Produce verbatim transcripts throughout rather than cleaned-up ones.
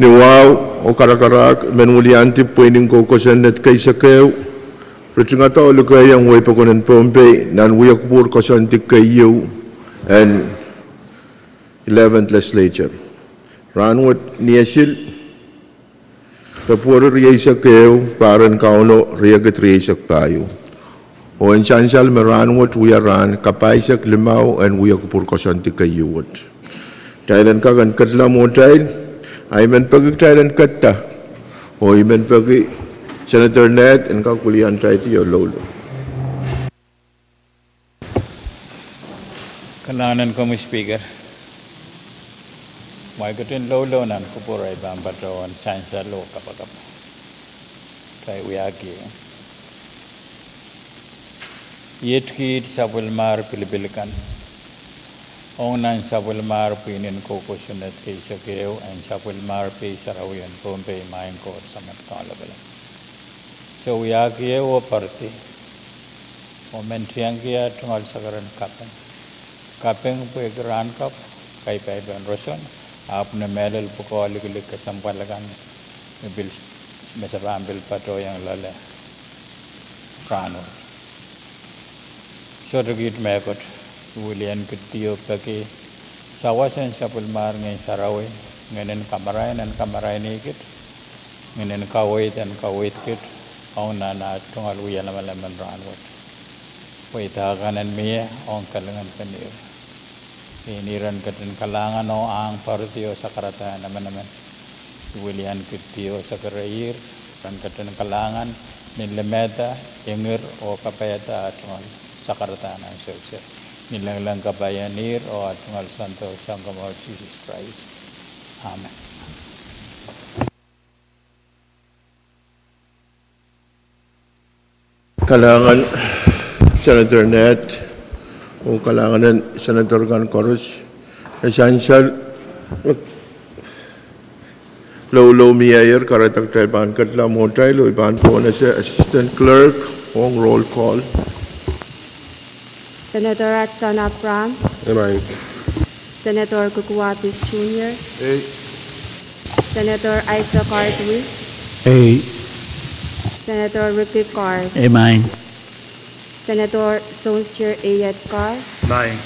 Ni wahu oh karakarahk, I men weliandi pweinen kou kosonned kei sekeu, ritingada oh likeiong wehi pokon en Pohnpei nan wiekupwur koasoandi keieu en eleventh Legislature. Rahnwet ni esil, Pwehpwehri rieisek ehu, pahr en Kauno riekid rieisek pahieu. Oh en sansal me rahnwet wia rahn kapahisek limau en wiekupwur koasoandi keieu wet. Kitail en kak en ketla mwohtail, a I men peki kitail en ketla. Oh I men peki Senator Ned en kak weliandaiti oh loulou. Kalahngan en komwi Speaker. Mwail ketin loulou nan kupwur, I pahn patohwan sansal oh kapakap. Kitail wiahki. Iet kiht sapwellimahr pilipil kan ong nan sapwellimahr pwihn en kou kosonned kei sekeu en sapwellimahr Pei Sarawi en Pohnpei, Maing Koht Samat Kaun Lapalap. Se wiahki ehu oh poaridi, oh men tiengki ah tungoal sakaradahn kaping. Kaping pwehki rahn kapw, kaipaipen roson, ahpw ni mehlel pwukoa likilik kesempwal akan me pil, me se pahn pil patohiong loale rahnwet. Sohte kiht mehkot, I wilian kihdi oh peki sawas en sapwellimahr Ngehn Sarawi, Ngehn en Kamarain en kamaraini kit, Ngehn en Kaweid en kaweid kit, ong nan ah tungoal wia lamalam en rahnwet. Pwe idahkan en mie ong kalinganpenehr. Ih ni ren ketin kalahngan oh ahng poaridi oh sakaradahn emenemen. I wilian kihdi oh sekerihr ren ketin kalahngan ni limehda, ingir oh kapaiada ah tungoal sakaradahn ansou se. Ni lengleng kapaienehr oh ah tungoal Soundoro Sounkomour Sises Krais. Amen. Kalahngan Senator Ned, oh kalahngan en Senator kan koaros. E sansal loulou mieier, kahrehda kitail pahn ketla mwohtail oh I pahn pohnese Assistant Clerk ong roll call. Senator Hudson Abraham. Ei, Maing. Senator Kuku Wabis Junior. Ei. Senator Isaac Cartwright. Ei. Senator Ricky Carl. Ei, Maing. Senator Sounds Chair Eyet Carl. Maing.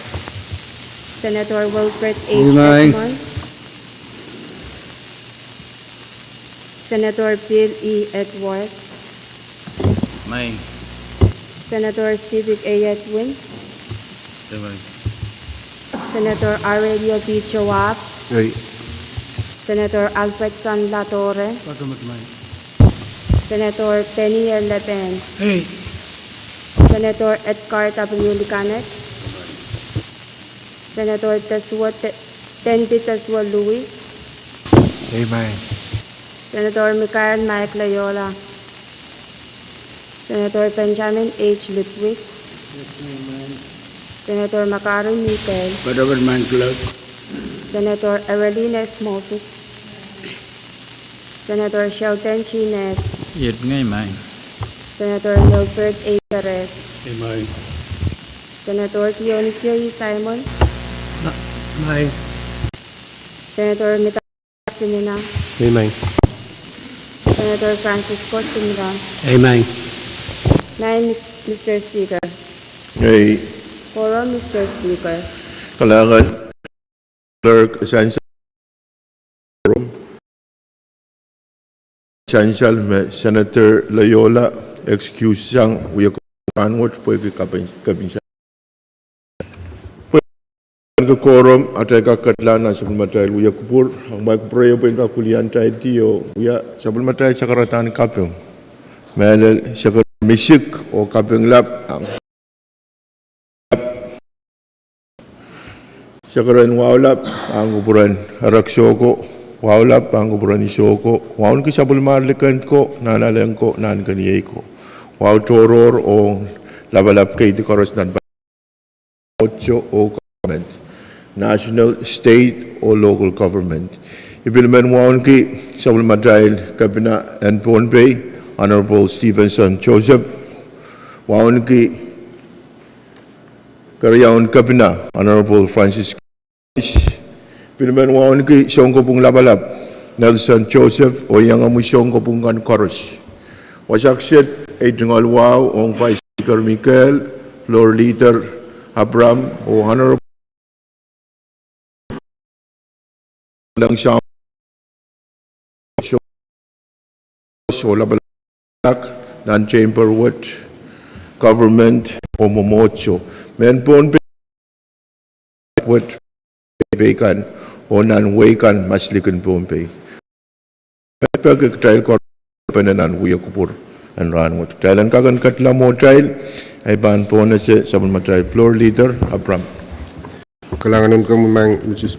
Senator Wilfred Ei, Maing. Edmond. Senator Bill E. Edward. Maing. Senator Stephen A. Edwin. Ei, Maing. Senator Aurelio P. Joab. Ei. Senator Alfredson Ladore. Ei, Maing. Senator Benny L. Leben. Ei. Senator Edgar W. Likanek. Senator Teswo Te-, Tendi Teswo Louis. Ei, Maing. Senator Michael Mike Loyola. Senator Benjamin H. Lipwik. Ei, Maing. Senator Makari Mikael. Ei, Maing, Clerk. Senator Evelyn S. Moffitt. Senator Sheldon G. Ned. Ei, Maing. Senator Milford A. Perez. Ei, Maing. Senator Dionisio E. Simon. Ei, Maing. Senator Mita Simina. Ei, Maing. Senator Francisco Simina. Ei, Maing. Maing, Mis-, Mister Speaker. Ei. Quorum, Mister Speaker. Kalahngan Clerk, sansal quorum. Sansal me Senator Loyola excuse sang wia rahnwet pwehki kapin, kapin sa- Pwehki quorum, atail kak ketla nan sapwellimatail wiekupwur, ahmw kupwur ehu pwehn kak wiliandaiti oh wia sapwellimatail sakaradahn kaping. Mehlel sakaradahn misik oh kaping lap, ahmw sakaradahn wahu lap, ahmw kupwuren Ereksoko, wahu lap, ahmw kupwuren Isoko, wauneki sapwellimahr Likend ko, Nahnalek ko, Nahnkeniei ko. Wahu tohrohr oh lapalap keidi koaros nan pahn Otso oh government, national, state oh local government. I pil men wauneki sapwellimatail Kepina en Pohnpei, Honorable Stevenson Joseph, wauneki keriaun Kepina, Honorable Francis Pil men wauneki Sounkopwung Lapalap, Nelson Joseph, oh iangahki sounpwong kan koaros. Wasa kiset, ei tungoal wahu ong Vice Speaker Mikel, Floor Leader Abraham, oh Honorable Langsam, oh lapalap nan chamber wet, government, oh mwomwohdiso. Mehn Pohnpei wet, pei kan, oh nan wehi kan, maslikin Pohnpei. Peki kitail koaros pene nan wia kupwur en rahnwet. Kitail en kak en ketlahng mwohtail, ei pahn pohnese sapwellimatail Floor Leader Abraham. Kalahngan en komwi Madam Speaker.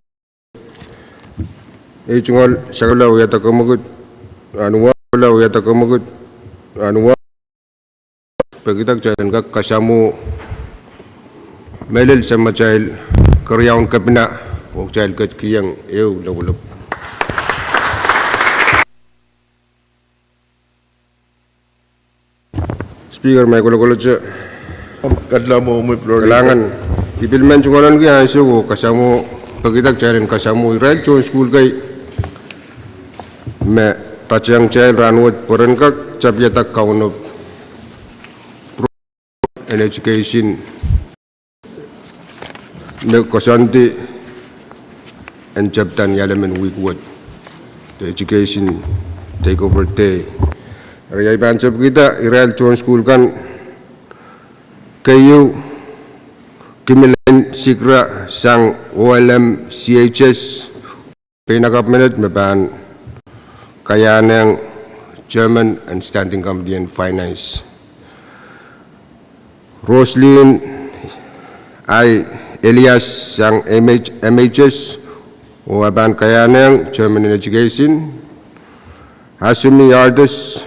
Ei tungoal sakala wiahda kamwekid, anwa, sakala wiahda kamwekid, anwa. Pekida kitail en kak kasamwo mehlel sapwellimatail keriaun kepina, oh kitail ketikihong ehu lopwolopw. Speaker, me kolokolete. Ketlahng mwohtail Floor Leader. Kalahngan, I pil men tungoalenki ansou oh kasamwo, pekida kitail en kasamwo irail tohn sukuhl kei me patehng kitail rahnwet pwe ren kak tapiada kaunop en education me koasoandi en tepda ni ahlemen wihk wet, the education takeover day. Eri ei pahn tepkihda irail tohn sukuhl kan keieu, Kimilen Sikra sang O L M C H S, peinakapw menet me pahn kaiahnehng Chairman en Standing Committee en Finance. Roslyn I. Elias sang M H, M H S, oh e pahn kaiahnehng Chairman en Education. Asumi Artis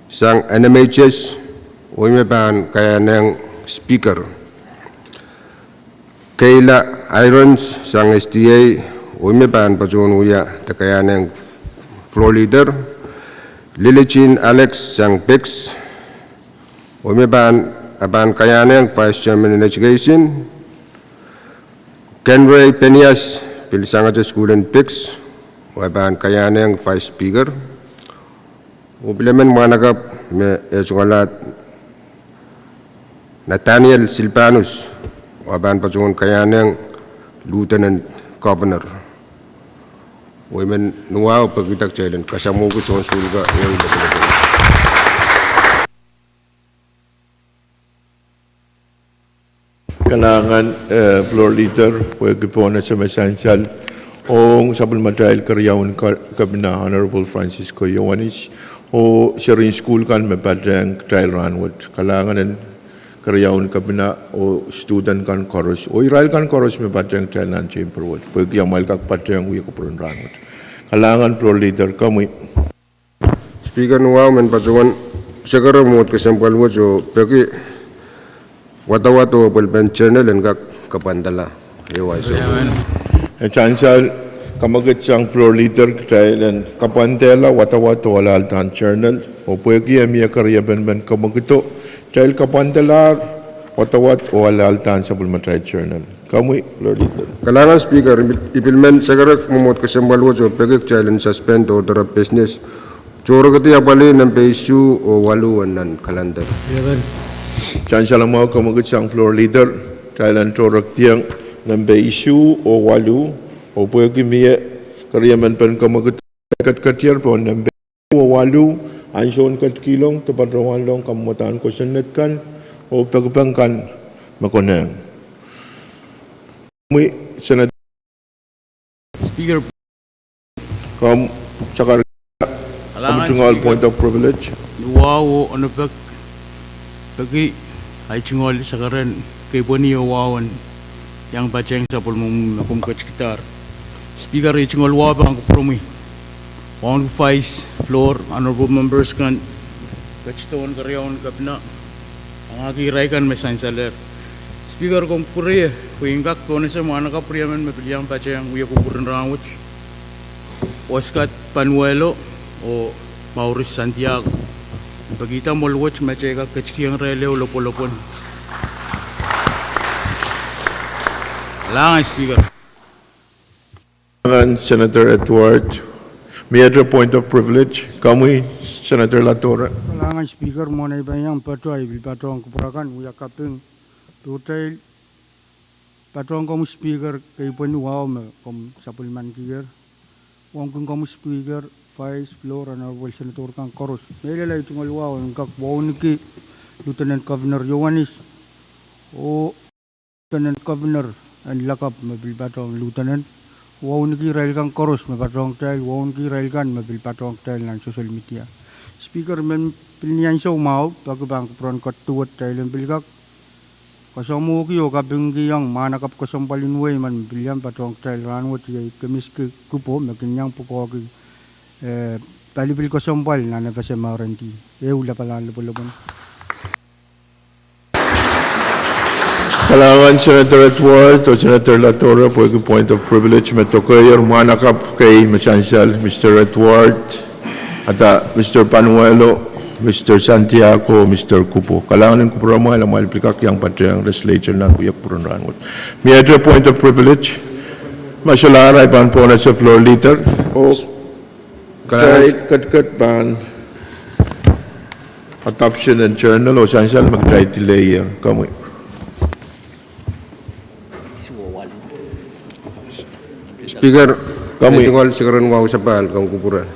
sang N M H S, oh ih me pahn kaiahnehng Speaker. Kayla Irons sang S D A, oh ih me pahn patohwan wia de kaiahnehng Floor Leader. Lily Jean Alex sang PICS, oh ih me pahn, e pahn kaiahnehng Vice Chairman en Education. Kenray Penias, pil sangete sukuhl en PICS, oh e pahn kaiahnehng Vice Speaker. Oh pil emen mwahnakapw me e tungoal Nathaniel Silbanus, oh e pahn patohwan kaiahnehng Lieutenant Governor. Oh I men wahu pekida kitail en kasamwoki tohn sukuhl kan ehu lopwolopw. Kalahngan, eh, Floor Leader, pwehki pohnese me sansal ong sapwellimatail keriaun ke-, kepina Honorable Francisco Ioanis, oh serihn sukuhl kan me patehng kitail rahnwet. Kalahngan en keriaun kepina oh student kan koaros, oh irail kan koaros me patehng kitail nan chamber wet, pwehki amwail kak patehng wia kupwur en rahnwet. Kalahngan Floor Leader, komwi. Speaker, ni wahu men patohwan sekere mwomwohd kesempwal wet oh peki wadawad oh pwelpen journal en kak kapwandala. Ehu ansou. E sansal, kamwekid sang Floor Leader, kitail en kapwandehla wadawad oh alahldan journal, oh pwehki e mie keriepen men kamwekido, kitail kapwandelahr wadawad oh alahldan sapwellimatail journal. Komwi, Floor Leader. Kalahngan Speaker, I pil men sekere mwomwohd kesempwal wet oh peki kitail en suspend order of business, tohrekidi apwalih nempe isuh oh waluh en nan calendar. Sansal mwahu, kamwekid sang Floor Leader, kitail en tohrekidiong nempe isuh oh waluh, oh pwehki mie keriemen pen kamwekido, ketiketier pohn nempe oh waluh, ansoun ketikihong de patohwanlong kamwadahn kosonned kan oh pekipek kan me konehng. Komwi, Senator. Speaker. Komw sakar. Kalahngan, Speaker. Point of privilege. Ni wahu oh onopek, peki ahi tungoal sakaren keipweni oh wahu en iang patehng sapwellimomwi me komw ketikidahr. Speaker, ahi tungoal wahu pahn kupwuromwi, wauneki Vice, Floor, Honorable Members kan, ketidohn keriaun kepina, anahne irail kan me sansalehr. Speaker, komw kupwure pwe I en kak pohnese mwahnakapw riemen me pil iang patehng wia kupwur en rahnwet. Oscar Panuelo oh Maurice Santiago. Pekihda mwohn wet me kitail kak ketikihong irail ehu lopwolopwen. Kalahngan Speaker. Kalahngan Senator Edward, Miehte point of privilege, komwi Senator Latore. Kalahngan Speaker, mwohn ei pahn iang patoh, I pil patohng kupwur akan wia kaping. Tohtail patohng komwi Speaker, kei pweni wahu me komw sapwellimanikier. Wauneki komwi Speaker, Vice, Floor, Honorable Senator kan koaros. Mehlel ei tungoal wahu en kak wauneki Lieutenant Governor Iohannis oh Lieutenant Governor en lakapw me pil patohng Lieutenant. Wauneki irail kan koaros me patohng kitail, wauneki irail kan me pil patohng kitail nan social media. Speaker, men pil ni ansou mwahu, peki pahn kupwuren kat duwet kitail en pil kak koasoamwohki oh kapingkihong mwahnakapw kesempwal en wehi men me pil iang patohng kitail rahnwet, iei Kemiske Kupo me kin iang pwukoahki, eh, pali pil kesempwal nan F S M R N D. Ehu lapalahn lipwelipwen. Kalahngan Senator Edward oh Senator Latore pwehki point of privilege me dokedoke mwahnakapw kei me sansal, Mister Edward, ada Mister Panuelo, Mister Santiago, Mister Kupo. Kalahngan en kupwuramwail, amwail pil kak iang patehng legislature nan wia kupwuren rahnwet. Miehte point of privilege, ma solahr ahi pahn pohnese floor leader. Oh, kalahngan. Kitail ketiket pahn adoption en journal oh sansal me kitail delay-ier. Komwi. Speaker, komwi. Tungoal sekeren wahu sapahl kan kupwure.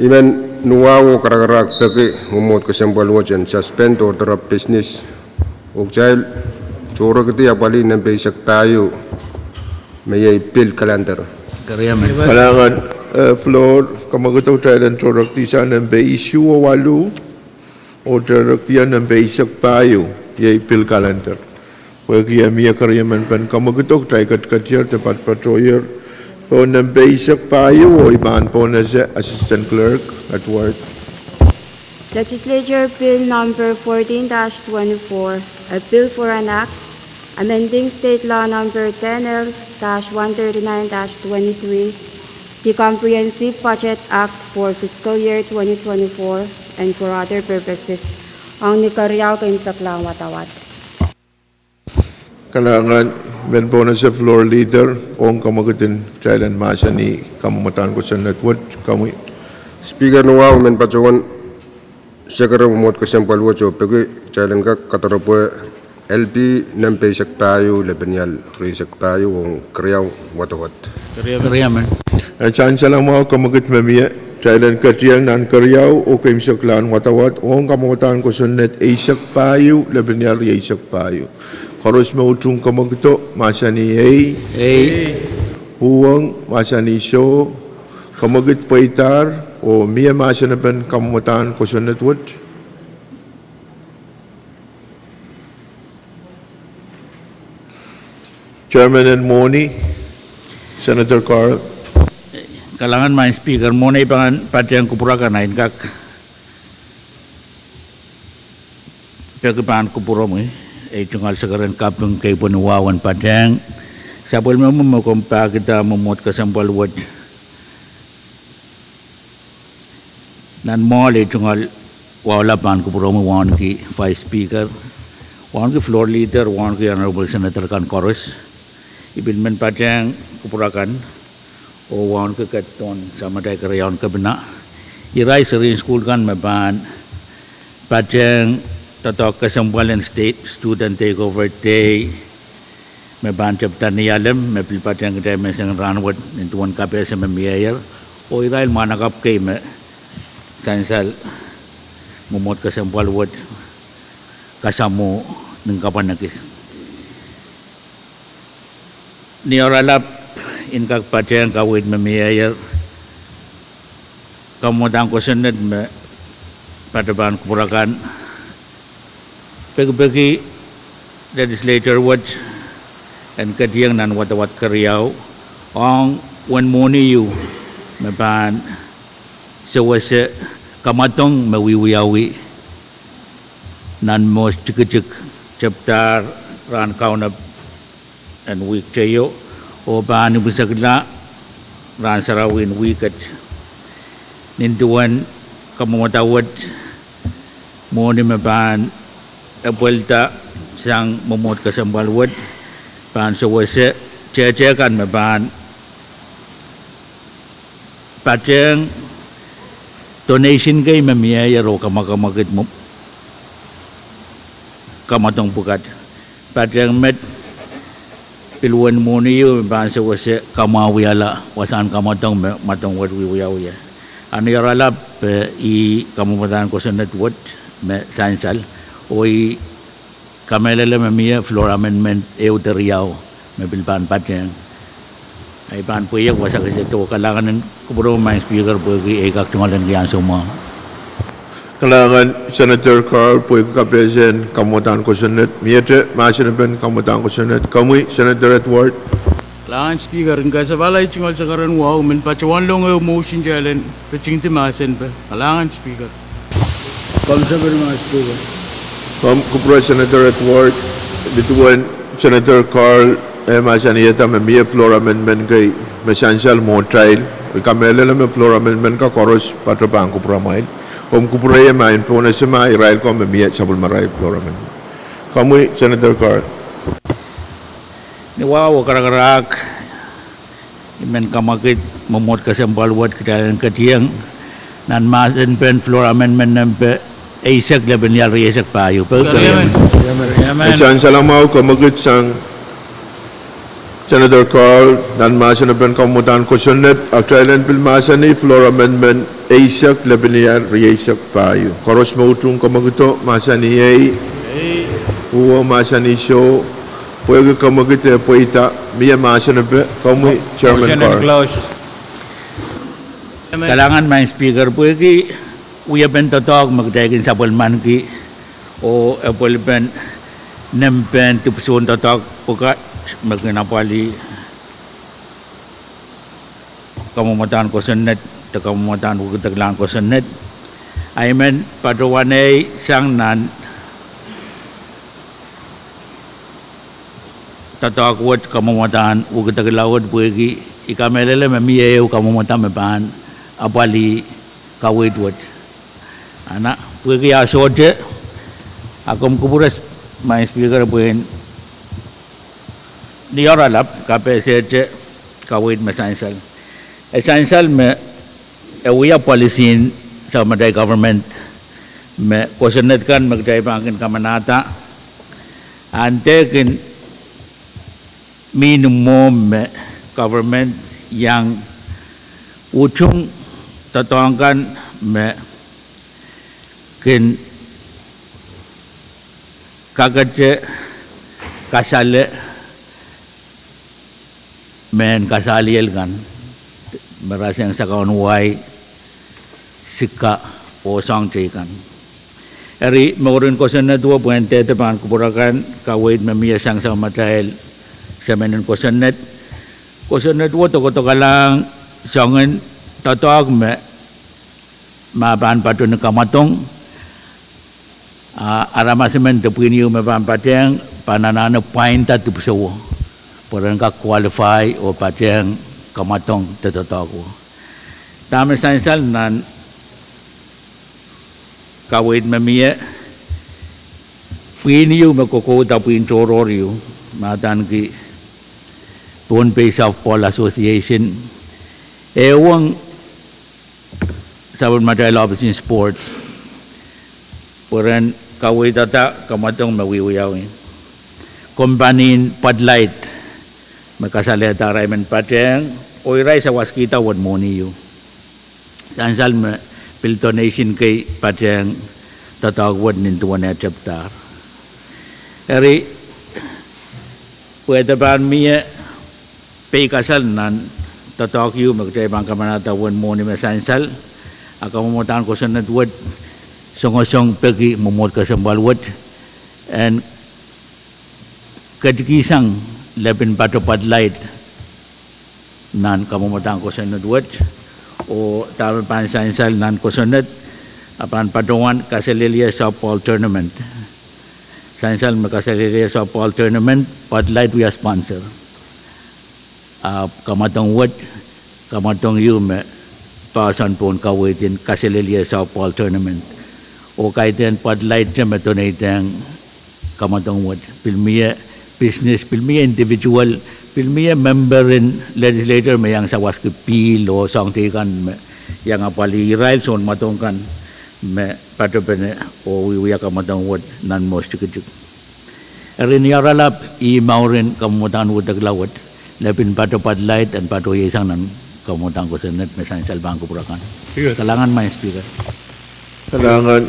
I men nuwahu oh karakarahk peki mwomwohd kesempwal wet en suspend order of business oh kitail tohrekidi apwalih nempe eisek pahieu me iei pil calendar. Kalahngan, eh, floor, kemwekido kitail en tohrekidihsang nempe isuh oh waluh oh tohrekidihsang nempe eisek pahieu, iei pil calendar. Pwehki e mie keriemen pen kemwekido, kitail ketiketier de patpatohier pohn nempe eisek pahieu oh I pahn pohnese Assistant Clerk Edward. Legislature Bill Number fourteen dash twenty-four, a bill for an act amending State Law Number ten L dash one thirty-nine dash twenty-three, the Comprehensive Budget Act for fiscal year twenty twenty-four, and for other purposes. Ong ni keriau, keimwseklahn wadawad. Kalahngan, men pohnese floor leader ong kemwekid en kitail en mahsanih kamwadahn kosonned wet, komwi. Speaker, nuwahu men patohwan sekeren mwomwohd kesempwal wet oh peki kitail en kak kadaropwe L B nempe eisek pahieu lepenial rieisek pahieu ong keriau wadawad. Keriau men. E sansal mwahu kemwekid me mie, kitail en ketieng nan keriau oh keimwseklahn wadawad ong kamwadahn kosonned eisek pahieu lepenial rieisek pahieu. Koaros me utung kemwekido mahsanih ei. Ei. Uhwong mahsanih soh. Kemwekid pweidahr oh mie mahsenepen kamwadahn kosonned wet? Chairman en mwohni, Senator Carl. Kalahngan maing Speaker, mwohn ei pahn patehng kupwur akan, I en kak peki pahn kupwuromwi, ei tungoal sekeren kaping kei pweni wahu en patehng sapwellime me komw pahkihda mwomwohd kesempwal wet nan mwoahl. Ei tungoal wahu lap pahn kupwuromwi, wauneki Vice Speaker, wauneki floor leader, wauneki Honorable Senator kan koaros. I pil men patehng kupwur akan oh wauneki ketidohn samatail keriaun kepina, irail serihn sukuhl kan me pahn patehng doadoahk kesempwal en State Student Takeover Day me pahn tepda ni alem, me pil patehng kitail menseng en rahnwet nin duwen kapehse me mieier, oh irail mwahnakapw kei me sansal mwomwohd kesempwal wet, kasamwo nin kapwan ekis. Ni oaralap, I en kak patehng kaweid me mieier, kamwadahn kosonned me patohwan pahn kupwur akan, pekipeki legislature wet en ketieng nan wadawad keriau ong uwen mwohni ieu me pahn sewese kamwadong me wiewiawi nan mwohn tikitik tepdahr rahn kaunop en wihk teio oh pahn ipwisekla rahn sarawi en wihk et. Nin duwen kamwadawad mwohni me pahn epwelda sang mwomwohd kesempwal wet pahn sewese tehte kan me pahn patehng donation kei me mieier oh kamwakamwakid mwo-, kamwadong pwukat. Patehng met pil uwen mwohni ieu me pahn sewese kamwahwihala wasahn kamwadong me mwadong wet wiewiawi ie. A ni oaralap, eh, ih kamwomwdahn kosonned wet me sansal, oh ih kamehlele me mie floor amendment ehu de riau me pil pahn patehng. Ahi pahn pweiek wasa kis ehu. Kalahngan en kupwure Maing Speaker pwehki ei kak tungoal en ki ansou mwahu. Kalahngan Senator Carl pwehki kapehse en kamwomwdahn kosonned. Miete mahsen en kamwomwdahn kosonned? Komwi Senator Edward. Kalahngan Speaker, en kasapahl ahi tungoal sakaradahn wahu, men patohwan lohng ehu motion kitail en petingdi mahsen pe. Kalahngan Speaker. Komw sapwellime Speaker. Komw kupwure Senator Edward. Nin duwen Senator Carl, eh, mahsanihada me mie floor amendment kei me sansal mwohtail, oh kamehlele me floor amendment ka koaros patohwan kupwuramwail. Komw kupwure ie ma en pohnese ma irail ko me mie sapwellimarail floor amendment. Komwi Senator Carl. Ni wahu oh karakarahk, I men kamwakid mwomwohd kesempwal wet kitail en ketieng nan mahsen pen floor amendment nempe eisek lepin lial rieisek pahieu. Pwe I sansal mwahu kamwakid sang Senator Carl nan mahsen pen kamwomwdahn kosonned, a kitail en pil mahsanih floor amendment eisek lepin lial rieisek pahieu. Koaros me utung kamwakido mahsanih ei, uwo mahsanih soh, pwehki kamwakid e pweida. Mie mahsen pe? Komwi Chairman Carl. Kalahngan Maing Speaker pwehki wiepen doadoahk me kitail kin sapwellimaniki oh epwelipen nempehn dipwisoun doadoahk pwukat me kin apwalih kamwomwdahn kosonned de kamwomwdahn wekidekla kosonned. Ahi men patohwan ei sang nan doadoahk wet, kamwomwdahn wekidekla wet pwehki I kamehlele me mie ehu kamwomwda me pahn apwalih kaweid wet. Ana pwehki a sohte, a komw kupwure Maing Speaker pwehn ni oaralap kapehsehte kaweid me sansal. E sansal me e wia policy en sapwellimatail government me kosonned kan me kitail pahn kin kamanahda, a nde kin mihmi mwo me government iang utung doadoahk kan me kin kakete kasale mehn kasaliel kan me rasehng sakaun wai, sika oh soahng teikan. Eri mouren kosonned wo pwehn dehde pahn kupwure kan kaweid me mie sang sapwellimatail semen en kosonned. Kosonned wo dokedokelahng soangen doadoahk me ma pahn patohwan kamwadong, a aramas emen de pwihn ieu me pahn patehng pahn anahne pwainda dipwisowo pwe ren kak qualify oh patehng kamwadong de doadoahk wo. Dahme sansal nan kaweid me mie, pwihn ieu me kokouda pwihn tohrohr ieu me adaneki Pohnpei Softball Association, e uhwong sapwellimatail Office en Sports pwe ren kaweidada kamwadong me wiewiawi. Kompanien Bud Light me kasalehda arail men patehng, oh irail sawaskihda uwen mwohni ieu. Sansal me pil donation kei patehng doadoahk wet nin duwen eh tepdahr. Eri pwe de pahn mie peikasal nan doadoahk ieu me kitail pahn kamanahda uwen mwohni me sansal, a kamwomwdahn kosonned wet songosong peki mwomwohd kesempwal wet en ketikihsang lepin patohwan Bud Light nan kamwomwdahn kosonned wet. Oh dahme pahn sansal nan kosonned, a pahn patohwan Kaselehlie Softball Tournament. Sansal me Kaselehlie Softball Tournament, Bud Light wia sponsor. Ahpw kamwadong wet, kamwadong ieu me poahsoan pohn kaweid en Kaselehlie Softball Tournament. Oh kaidehn Bud Light te me donate-ehng kamwadong wet. Pil mie business, pil mie individual Pil mie member en legislature me iang sawaski pihl oh soahng teikan me iang apwalih irail sounmwadong kan me patopene oh wiewia kamwadong wet nan mwohs tikitik. Eri ni oaralap ih mouren kamwadong wet, lepin patohwan laid en patohwan sang nan kamwadong kosonned me sansal pahn kupwur akan. Kalahngan, Madam Speaker. Kalahngan.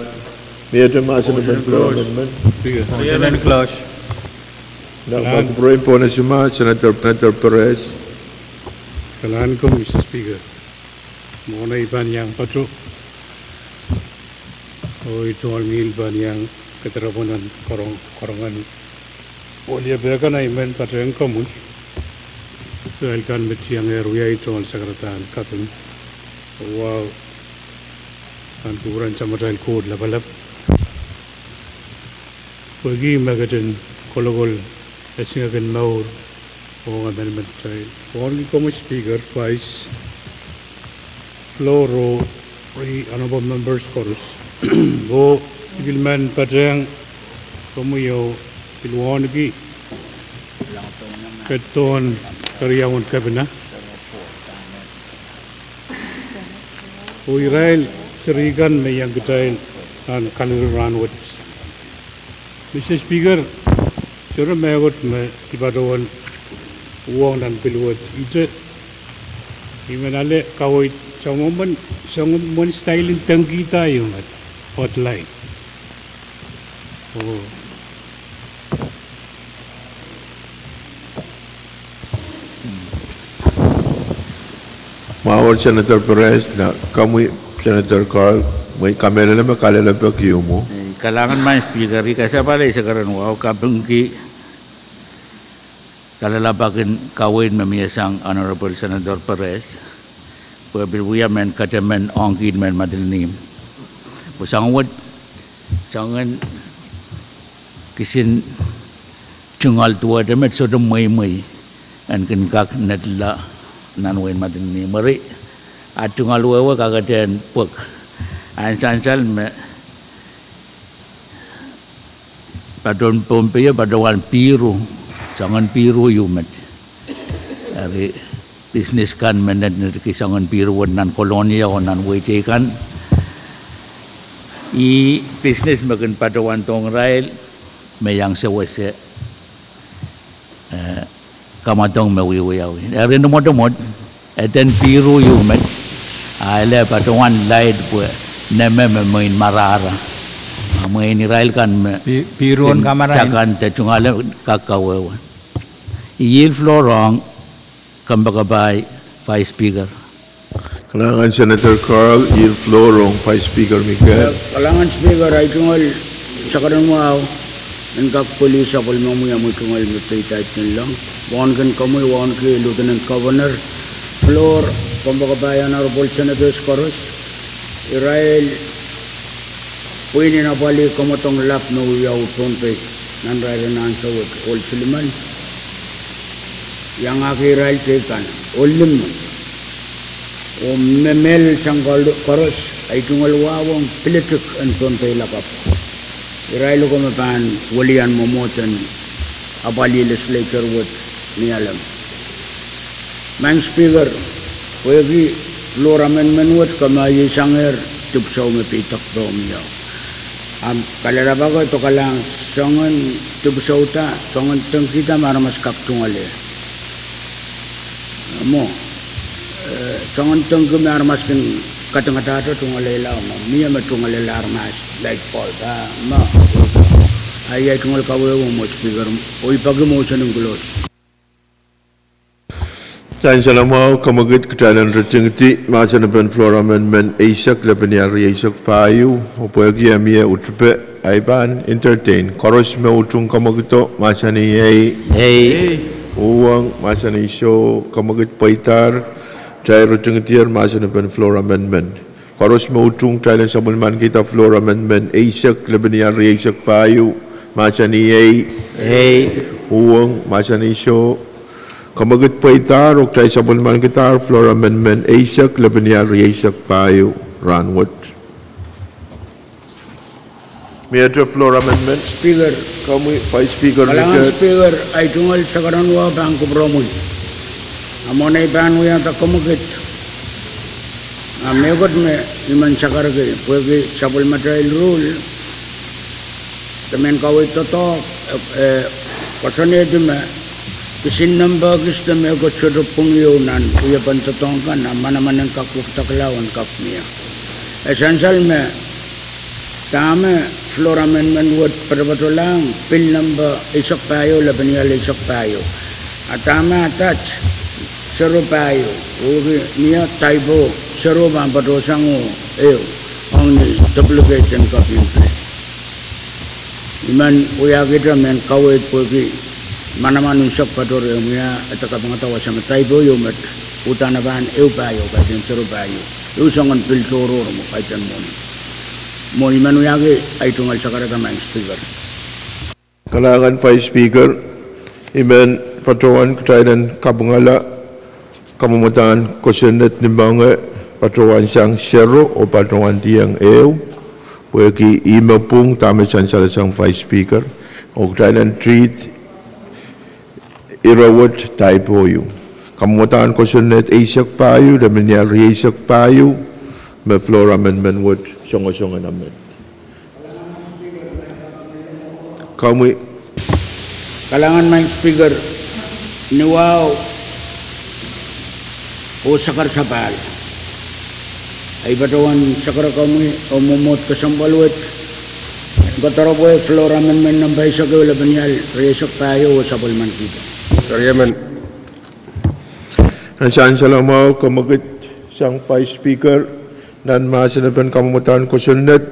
Mie mahsen en floor amendment? Speaker. Motion en close. Nan kupwuren pwon esima, Senator, Senator Perez. Kalahngan, Mister Speaker. Mwohn ei pahn iang pato, oh ei tungoal ngihl pahn iang kedirepw nan karong, karongen. Ohl iepek kan ahi men patehng komwi, irail kan me tiangehr wiawi tungoal sakaradahn kaping. Wahu, pahn kupwuren Samatail Koht Lapalap. Pwehki me ketin kolokol esingek en mour ong amendment kitail. Wauneki komwi Speaker, Vice, floor, oh ri honorable members koaros. Oh I pil men patehng komwi oh pil wauneki ketidohn keriaun kepina. Oh irail seri kan me iang kitail nan kaliri rahnwet. Mister Speaker, sohte mehkot me I patohwan uhwong nan pil wet ihte. I men ale kaweid soangen, soangen style en dengkihda ieu met, hotline. Oh. Mwahu Senator Perez, na komwi Senator Carl, mwein kamehlele me kalelapak ieu mwo. Eh, kalahngan Madam Speaker, I kasapahl eisek ren wahu kapingki kalelapak en kaweid me mie sang Honorable Senator Perez, pwe pil wia mehn kataman ong kiht mehn Madolenihmw. Pwe soangen wet, soangen kisin tungoal duwehte met sohte mweimwei en kin kak netla nan wehin Madolenihmw. Eri, a tungoal wehwe kaketehn pwuhk. A I sansal me patohwan Pohnpei, patohwan Piru, soangen Piru ieu met. Eri, business kan me nenenetiki soangen Piru wet nan Kolonia oh nan wehi teikan. Ih business me kin patohwan dohng irail me iang sewese, eh, kamwadong me wiewiawi. Eri ni mwotomwot, eden Piru ieu met, a ele patohwan laid pwe neme me mwein marahra. A mwein irail kan me Pi-, Piru en kamarain. Sakan de tungoale kak kawehwe. I yield floor ong kompoakepahi Vice Speaker. Kalahngan Senator Carl, yield floor ong Vice Speaker Mikel. Kalahngan Speaker, ahi tungoal sakaradahn mwahu en kak kolihsang sapwellimomwi, omwi tungoal me peidait nanleng. Wauneki komwi, wauneki Lieutenant Governor, floor, kompoakepahi Honorable Senators koaros, irail pwihn en apwalih kamwadong lap me wiawi Pohnpei nan irair en ansou wet, ohl silimen, iangahki irail teikan, ohl limmen, oh me mehlel sang koaros, ahi tungoal wahu ong pilitik en Pohnpei lakapw. Irail ko me pahn welian mwomwohd en apwalih legislature wet ni alem. Madam Speaker, pwehki floor amendment wet, ke me ieiangsangehr dipwisou me pidek pohn ieu. Ahmw kalelapak e dokalahng soangen dipwisou da, soangen dengki da me aramas kak tungoale. Mwo, eh, soangen dengki me aramas kin kadingadahte tungoalehla, mwo, mie me tungoalehla aramas light bulb, ah, mwo. Ahi, ahi tungoal kawehwe mwo Speaker, oh I peki motion en close. Sansal mwahu, kamwekid, kitail en ritingidi mahsen en floor amendment eisek lepeni rieisek pahieu, oh pwehki e mie utupe, ahi pahn entertain. Koaros me utung kamwekido, mahsanih ei. Ei. Uhwong, mahsanih soh, kamwekid pweidahr, kitail ritingidier mahsen en floor amendment. Koaros me utung, kitail en sapwellimanikihda floor amendment eisek lepeni rieisek pahieu, mahsanih ei. Ei. Uhwong, mahsanih soh, kamwekid pweidahr, oh kitail sapwellimanikidahr floor amendment eisek lepeni rieisek pahieu rahnwet. Mehte floor amendment. Speaker. Komwi Vice Speaker. Kalahngan Speaker, ahi tungoal sakaradahn wahu pahn kupwuromwi. A mwohn ei pahn wiahda komwekid, a mehkot me I men sakarki pwehki sapwellimatail rule, de mehn kaweid doadoahk, eh, koasoanehdi me kisin nempe kis de mehkot sohte pwung ieu nan wiepen doadoahk kan, a manaman en kak wekidekla oh en kak mie. E sansal me dahme floor amendment wet patopatolahng pil nempe eisek pahieu, lepenial eisek pahieu. A dahme attach, sero pahieu, oh ki mie typo, sero pahn patohsang oh ehu, ong ni duplicate en kaping pil. I men wiahkihte mehn kaweid pwehki manaman unsek patohwan mie, e de kapingada wasa me typo ieu met, uhdahn e pahn ehu pahieu, kaidehn sero pahieu. Ehu soangen pil tohrohr mwo, kaidehn mwohni. Mwo I men wiahki ahi tungoal sakarada, Madam Speaker. Kalahngan Vice Speaker, I men patohwan kitail en kapingala kamwadahn kosonned ni moange, patohwan sang sero oh patohwan dieng ehu, pwehki ih me pwung dahme sansalasang Vice Speaker, oh kitail en treat ire wet typo ieu. Kamwadahn kosonned eisek pahieu, lepenial rieisek pahieu, me floor amendment wet songosong en amend. Komwi. Kalahngan Madam Speaker, ni wahu oh sakar sapahl, I patohwan sakar komwi oh mwomwohd kesempwal wet en kodoropwe floor amendment nempe eisek ehu, lepenial rieisek pahieu oh sapwellimanikihda. Nan sansal mwahu, komwekid sang Vice Speaker, nan mahsen en kamwadahn kosonned,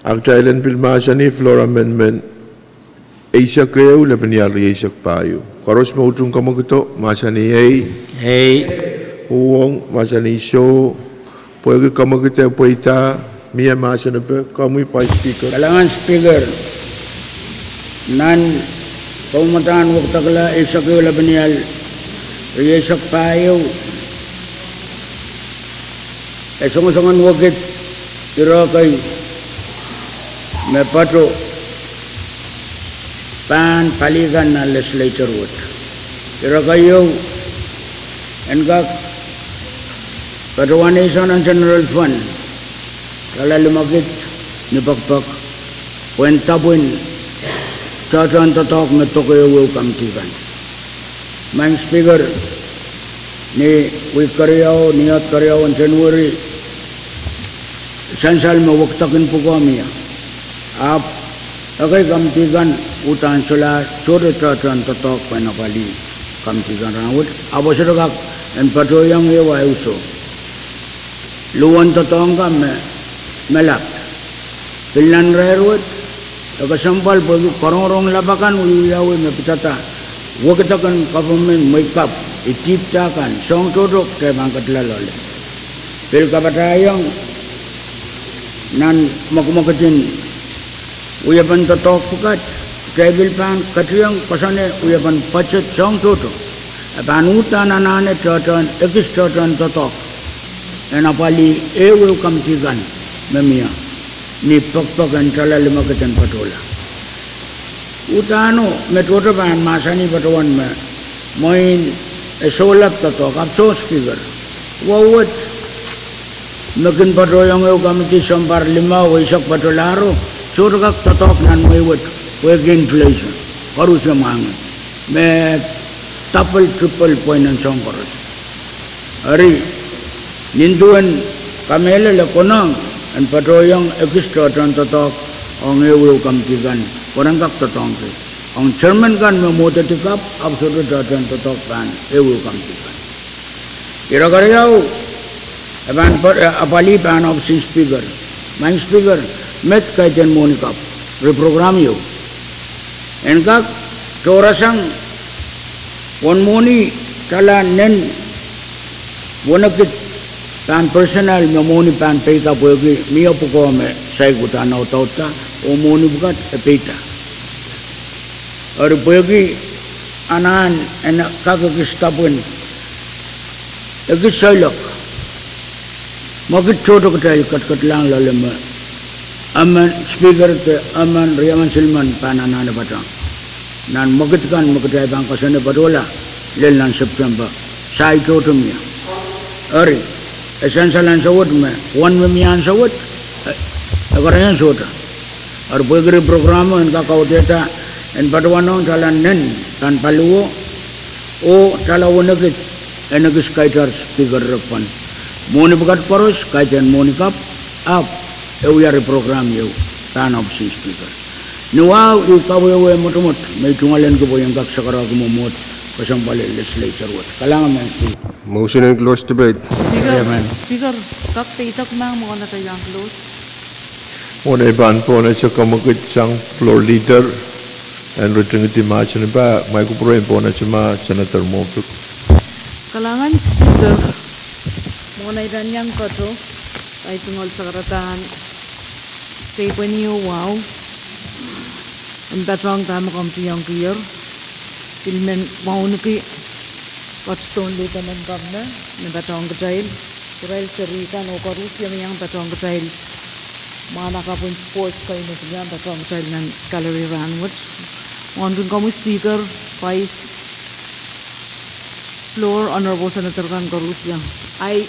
a kitail en pil mahsanih floor amendment eisek ehu, lepenial rieisek pahieu. Koaros me utung komwekido, mahsanih ei. Ei. Uhwong, mahsanih soh. Pwehki komwekid e pweida, mie mahsen epe, komwi Vice Speaker. Kalahngan Speaker, nan kamwadahn wekidekla eisek ehu, lepenial rieisek pahieu, e songosong en wekid ire kei me pato pahn pali kan nan legislature wet. Ire keieu en kak patohwan eisek nan general fund, dala limekid ni pekipek, pwehn dapwin tohtohn doadoahk me doke ehuehu kamidi kan. Madam Speaker, ni wihk keriau, ni aht keriau en January, sansal me wekidek en pwukoa mie, ahpw ekei kamidi kan uhdahn solahr sohte tohtohn doadoahk pwehn apwalih kamidi kan rahnwet, ahpw e sohte kak en patohiong ehu ah uso. Luhwen doadoahk kan me, me lap, pil nan irair wet, e kesempwal pwehki korongorong lap akan wiewiawi me pidada wekidek en government mwehi kapw, e dihpda kan, soahng tohto kitail pahn ketila loale. Pil kapatahiong nan mwekimwekid en wiepen doadoahk pwukat, kitail pil pahn ketiong koasoane wiepen budget soahng tohto, e pahn uhdahn anahne tohtohn, ekis tohtohn doadoahk en apwalih ehuehu kamidi kan me mie, ni pekipek en dala limekid en patohla. Uhdahno me tohto pahn mahsanih patohwan me mwein e sohlap doadoahk, ahpw soh Speaker, wet me kin patohiong ehu kamidi sounpar limau eisek patolahro, sohte kak doadoahk nan mwehi wet, pwehki inflation, koarusie mwahngi, me double, triple pweinen soahng koaros. Eri, nin duwen kamehlele konehng en patohiong ekis tohtohn doadoahk ong ehuehu kamidi kan, pwe ren kak doadoahngki. Ong chairman kan me mwohdedi kapw, ahpw sohte tohtohn doadoahk pahn ehuehu kamidi kan. Ire keriau, e pahn pa-, e, apwalih pahn ohpis en Speaker. Madam Speaker, met kaidehn mwohni kapw, reprogram ieu, en kak tohrasang uwen mwohni dala nen wenekid pahn personnel me mwohni pahn peida pwehki mie pwukoa me saik uhdahn audaudla, oh mwohni pwukat e peida. Eri pwehki anahn en kak ekis dapwin, ekis soilok, mwekid tohto kitail ketiketlahng loale me Emen Speaker de emen riemen silimen pahn anahne patohng nan mwekid kan me kitail pahn koasoane patohla lel nan September. Sahi tohto mie. Eri, e sansal ansou wet me, wen me mie ansou wet, e, e kerein sohte. Eri pwehki reprogram en kak kaudehda en patohwanohng tala nen pahn paliwo, oh tala wenekid, en ekis kaitar Speaker rep pahn. Mwohni pwukat koaros, kaidehn mwohni kapw, ahpw e wia reprogram ieu pahn ohpis en Speaker. Ni wahu, I kawehwe mwotomwot me I tungoalenki pwe I en kak sakaraki mwomwohd kesempwal en legislature wet. Kalahngan, Madam Speaker. Motion en close debate. Speaker, Speaker, kak peidek mah mwohn atail iang close. Mwohn ei pahn pwonehte kamwekid sang floor leader en ritingidi mahsen en pah, mwail kupwure en pwonehte ma Senator Moffitt. Kalahngan Speaker, mwohn ei pahn iang koto, ei tungoal sakaradahn keipweni oh wahu en patohng dahme komw tiongkier, pil men wauneki patohwan Lieutenant Governor me patohng kitail, irail seri kan oh koaros me iang patohng kitail, mwahnakapw en sports kei me pil iang patohng kitail nan gallery rahnwet. Mwohn kin komwi Speaker, Vice, floor, Honorable Senator kan koaros. Ahi,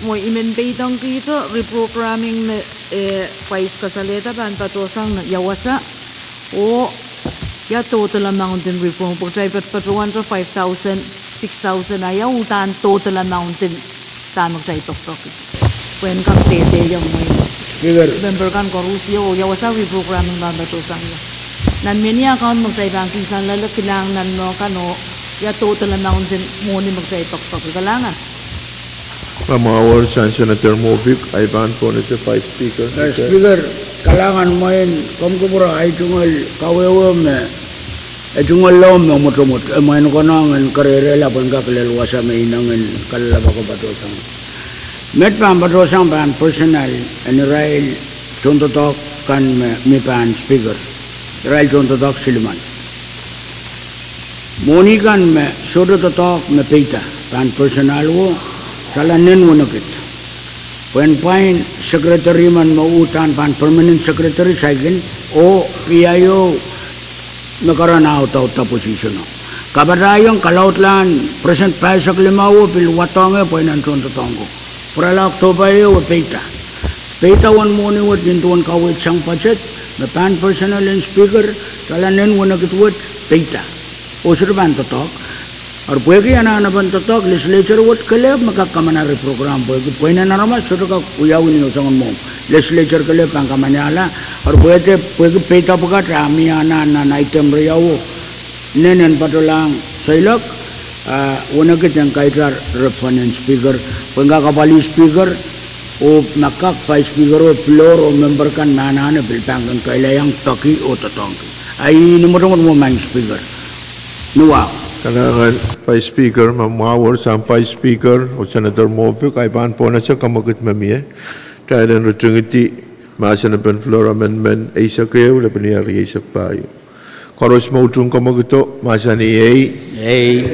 mwo I men peidohng kihte reprogramming me, eh, Vice kasalehda pahn patohsang ni ia wasa, oh ia total amount en reform, pwe kitail patohwante five thousand, six thousand, a ia uhdahn total amount en dahme kitail pekipeki. Pwe en kak dehde ia mwein Speaker, member kan koaros, oh ia wasa reprogramming pahn patohsang ie. Nan mehnia account me kitail pahn kihsang loale kilang nan mwo kan oh ia total amount en mwohni me kitail pekipeki. Kalahngan. Ma mwahuwor sang Senator Moffitt, ei pahn pwonehte Vice Speaker. Eh, Speaker, kalahngan mwein komw kupwure, ei tungoal kawehwe me, ei tungoal lao me mwotomwot, eh, mwein konehng en kareirehla pwe en kak lel wasa me ineng en kalelapak oh patohsang. Met pahn patohsang pahn personnel en irail tohndoadoahk kan me mi pahn Speaker. Irail tohndoadoahk silimen. Mwohni kan me sohte doadoahk me peida pahn personnel wo, tala nen wenekid. Pwehn pwain secretary men me uhdahn pahn permanent secretary saikinte, oh P I O me karanih audaudla position o. Kapatahiong kalaudlahn present pahisek limau o pil wadohng ie pwe nan tohndoadoahk ko. Pwurala October ehu e peida. Peida uwen mwohni wet nin duwen kaweid sang budget, me pahn personnel en Speaker, tala nen wenekid wet peida. Oh sohte pahn doadoahk. Eri pwehki anahnepen doadoahk, legislature wet kelehpw me kak kamana reprogram pwehki pweinen aramas sohte kak wiawi ni oh soangen mwomw. Legislature kelehpw pahn kamaniala, eri pwehki, pwehki peida pwukat a mie anahn nan item riau o. Nen en patohlahng seiloak, ah, wenekid en kaitar rep pahn en Speaker, pwe en kak apwalih Speaker, oh ma kak Vice Speaker oh floor oh member kan me anahne pil pahn kin kailaiong peki oh doadoahngki. Ahi, ni mwotomwot mwo Madam Speaker. Ni wahu. Kalahngan Vice Speaker, ma mwahuwor sang Vice Speaker oh Senator Moffitt, ei pahn pwonehte kamwekid me mie, kitail en ritingidi mahsenepen floor amendment eisek ehu lepeni riau eisek pahieu. Koaros me utung kamwekido, mahsanih ei. Ei.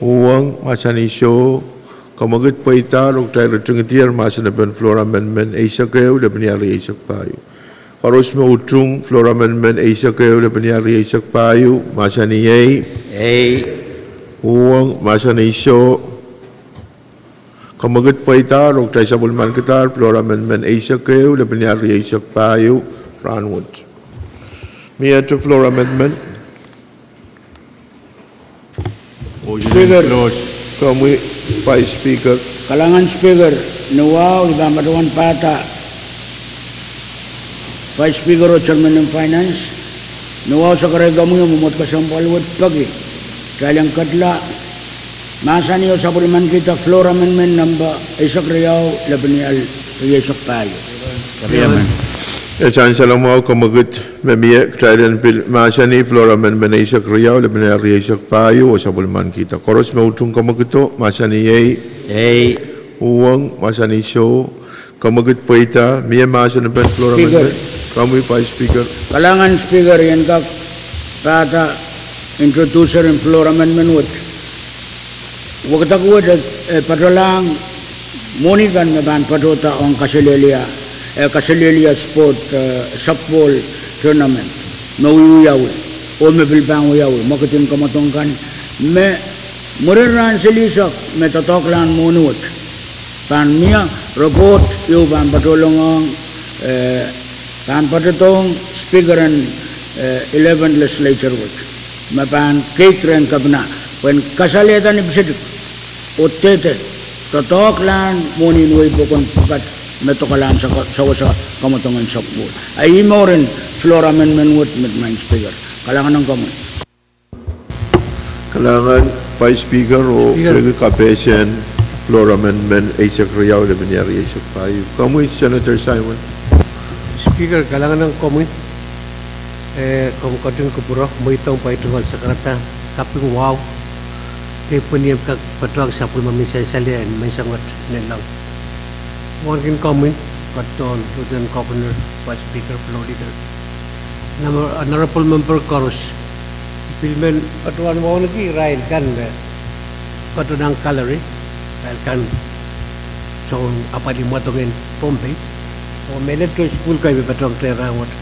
Uhwong, mahsanih soh. Kamwekid pweidahr oh kitail ritingidier mahsenepen floor amendment eisek ehu lepeni riau eisek pahieu. Koaros me utung floor amendment eisek ehu lepeni riau eisek pahieu, mahsanih ei. Ei. Uhwong, mahsanih soh. Kamwekid pweidahr oh kitail sapwellimanikidahr floor amendment eisek ehu lepeni riau eisek pahieu rahnwet. Miehte floor amendment. Speaker. Komwi Vice Speaker. Kalahngan Speaker, ni wahu I pahn patohwan pahda Vice Speaker oh Chairman en Finance, ni wahu sakaraikomwi oh mwomwohd kesempwal wet peki kitail en ketla mahsanih oh sapwellimanikihda floor amendment number eisek riau lepeni riau eisek pahieu. E sansal mwahu kamwekid me mie, kitail en pil mahsanih floor amendment eisek riau lepeni riau eisek pahieu oh sapwellimanikihda. Koaros me utung kamwekido, mahsanih ei. Ei. Uhwong, mahsanih soh. Kamwekid pweida, mie mahsenepen floor amendment. Komwi Vice Speaker. Kalahngan Speaker, I en kak pahda introducer en floor amendment wet. Wekidek wet e, e patohlahng mwohni kan me pahn patohda ong kaselehlie. eh, kaselehlie sport, eh, softball tournament me wiawi, oh me pil pahn wiawi, mwekid en kamwadong kan, me mwurin rahn silihsek me doadoahklahn mwohni wet pahn mie, report ieu pahn patohlongohng, eh, pahn patohdohng Speaker en, eh, eleven Legislature wet, me pahn keid rehn kepina, pwehn kasalehda ni pisetik oh dehde doadoahklahn mwohni en wehi pokon pwukat me doadoahklahn sawasa kamwadong en softball. A ih mwurin floor amendment wet, Madam Speaker. Kalahngan en komwi. Kalahngan Vice Speaker, oh peki kapehsen floor amendment eisek riau lepin ehu riau eisek pahieu. Komwi Senator Simon. Speaker, kalahngan en komwi. Eh, komw ketin kupwure, mweidohng pwe I tungoal sakarada kaping wahu, kei pwehn iang kak patohwan sapwellime me sansal en menseng wet nanleng. Wauneki komwi, patohwan Lieutenant Governor, Vice Speaker, Floor Leader, Honorable Member koaros, I pil men patohwan wauneki irail kan me patohnang gallery, irail kan soun apwalih mwadong en Pohnpei, oh mehlel tohn sukuhl kei me patohwan kitail rahnwet.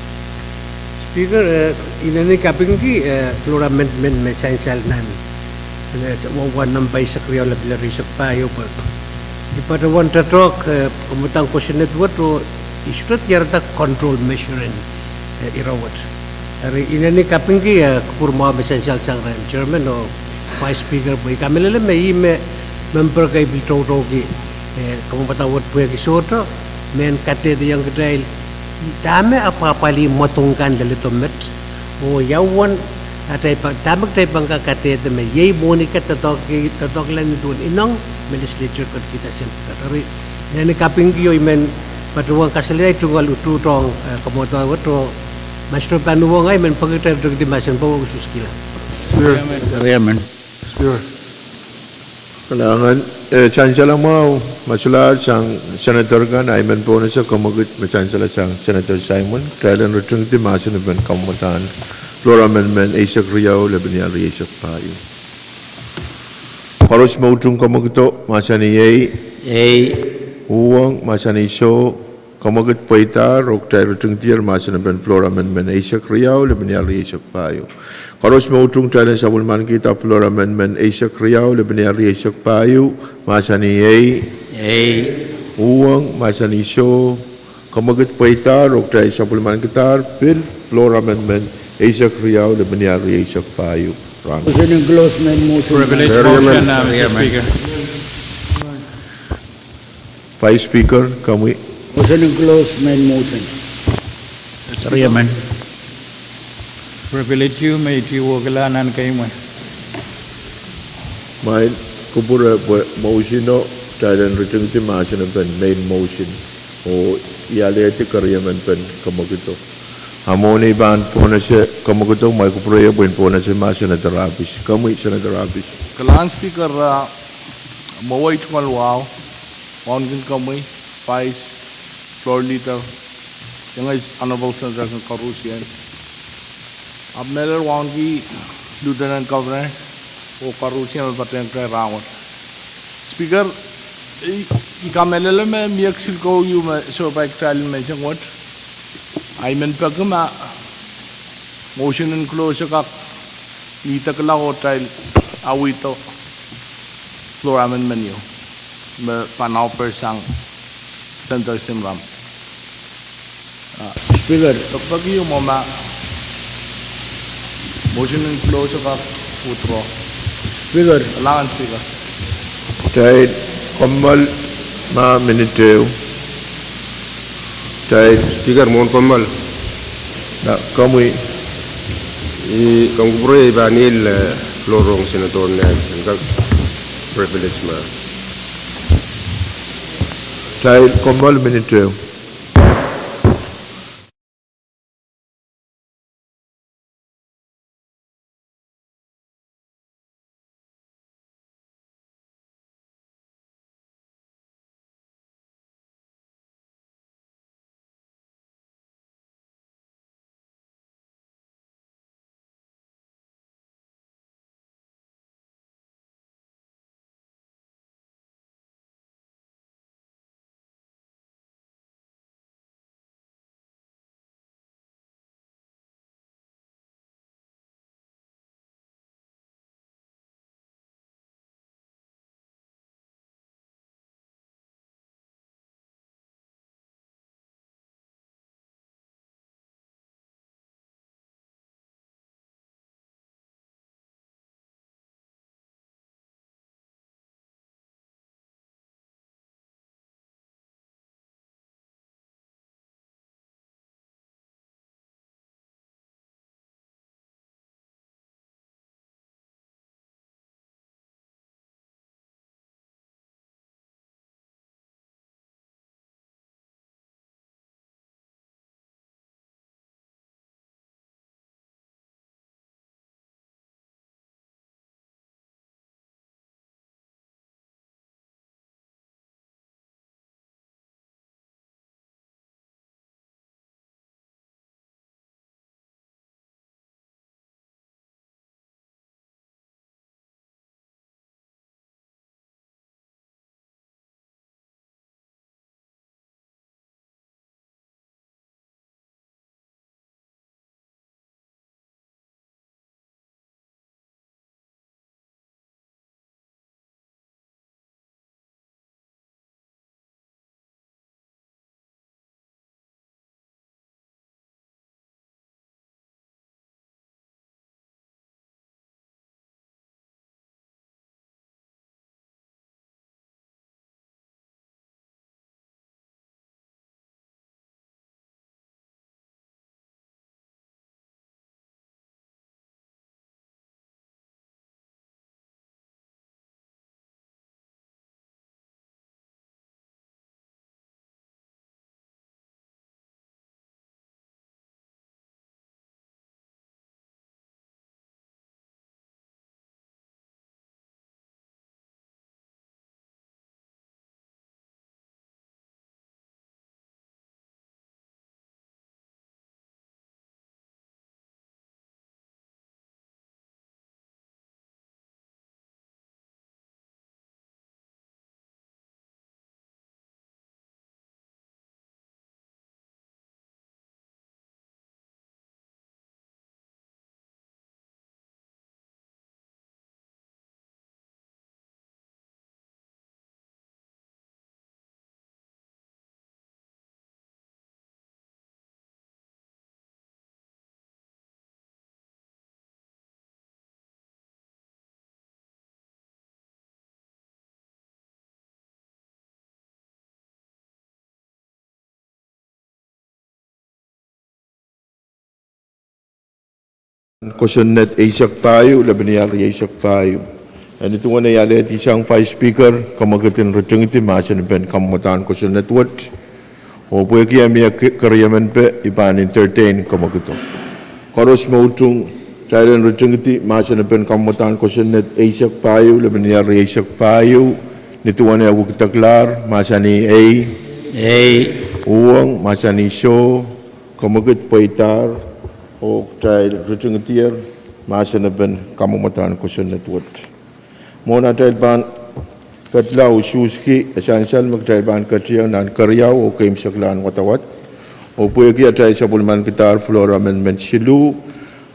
Speaker, eh, I inenen kapingki, eh, floor amendment me sansal nan, eh, wahu nan nempe eisek riau lepin ehu riau eisek pahieu pwe I patohwan doadoahk, eh, kamwadang kosonned wet oh I sohte diarada control measure en, eh, ire wet. Eri I inenen kapingki, eh, kupwur mwahu me sansal sang rehn Chairman oh Vice Speaker pwe I kamehlele me ih me member kei pil toutoukihla, eh, kamwadang wet pwehki sohte men kadehdehiong kitail dahme apwapwalih mwadong kan leledo met, oh ia uwen atail pahn, dahme kitail pahn kak kadehde me iei mwohni kan doadoahk, doadoahkla ni duwen ineng me Legislature ketikihda sent. Eri I inenen kapingki oh I men patohwan kasalehda I tungoal utuhdohng, eh, kamwadang wet oh Master pahn uhwong ahi, I men peki kitail ritengdi mahsen pwe ususkihla. Speaker. Speaker. Kalahngan, eh, sansal mwahu, ma solahr sang Senator kan, ahi men pohnese kamwekid me sansal sang Senator Simon, kitail en ritengdi mahsen en kamwadang floor amendment eisek riau lepin ehu riau eisek pahieu. Koaros me utung kamwekido, mahsanih ei. Ei. Uhwong, mahsanih soh. Kamwekid pweidahr oh kitail ritengdier mahsen en floor amendment eisek riau lepin ehu riau eisek pahieu. Koaros me utung, kitail en sapwellimanikihda floor amendment eisek riau lepin ehu riau eisek pahieu, mahsanih ei. Ei. Uhwong, mahsanih soh. Kamwekid pweidahr oh kitail sapwellimanikidahr pil floor amendment eisek riau lepin ehu riau eisek pahieu. Rahn. Motion en close main motion. Privilege motion, uh, Mister Speaker. Vice Speaker, komwi. Motion en close main motion. Riemen. Privilege ieu me I tih wekila nan keimwe. Mwein kupwure pwe motion o, kitail en ritengdi mahsen en main motion, oh I alehdi keriemen pen kamwekido. A mwohni pahn pohnese kamwekido, mwein kupwure pwe en pohnese ma Senator Abis. Komwi Senator Abis. Kalahngan Speaker, uh, mwowe I tungoal wahu, wauneki komwi, Vice, Floor Leader, iengei Honorable Senators en koarusie. Ahpw mehlel wauneki Lieutenant Governor oh koarusie me patehng kitail rahnwet. Speaker, I, I kamehlele me mie kisinlikou ieu me sohte pai kitail en menseng wet. Ahi men peki ma motion en close kak idekla oh kitail awihdo floor amendment ieu me pahn offer sang Senator Shemram. Ah, Speaker. Peki ieu mwo ma motion en close kak withdraw. Speaker. Kalahngan Speaker. Kitail kommoal ma minit ehu. Kitail. Speaker, mwohn kommoal. Nah, komwi. I, komw kupwure I pahn iel, eh, floor rong Senator Nel, en kak privilege ma. Kitail kommoal minit ehu. Kosonned eisek pahieu, lepin ial rieisek pahieu. Eri duwen ei alehdi sang Vice Speaker, kamwekid en ritingidi mahsen en kamwadahn kosonned wet. Oh pwehki mie ke-, keriemen peh, I pahn entertain kamwekido. Koaros me utung, kitail en ritingidi mahsen en kamwadahn kosonned eisek pahieu, lepin ial rieisek pahieu, ni duwen eh wekidekla, mahsanih ei. Ei. Uhwong, mahsanih soh. Kamwekid pweidahr, oh kitail ritingidier mahsen en kamwadahn kosonned wet. Mwohn atail pahn ketla usuhski, e sansal me kitail pahn ketieng nan keriau oh keimwseklahn wadawad. Oh pwehki atail sapwellimankidahr floor amendment siluh,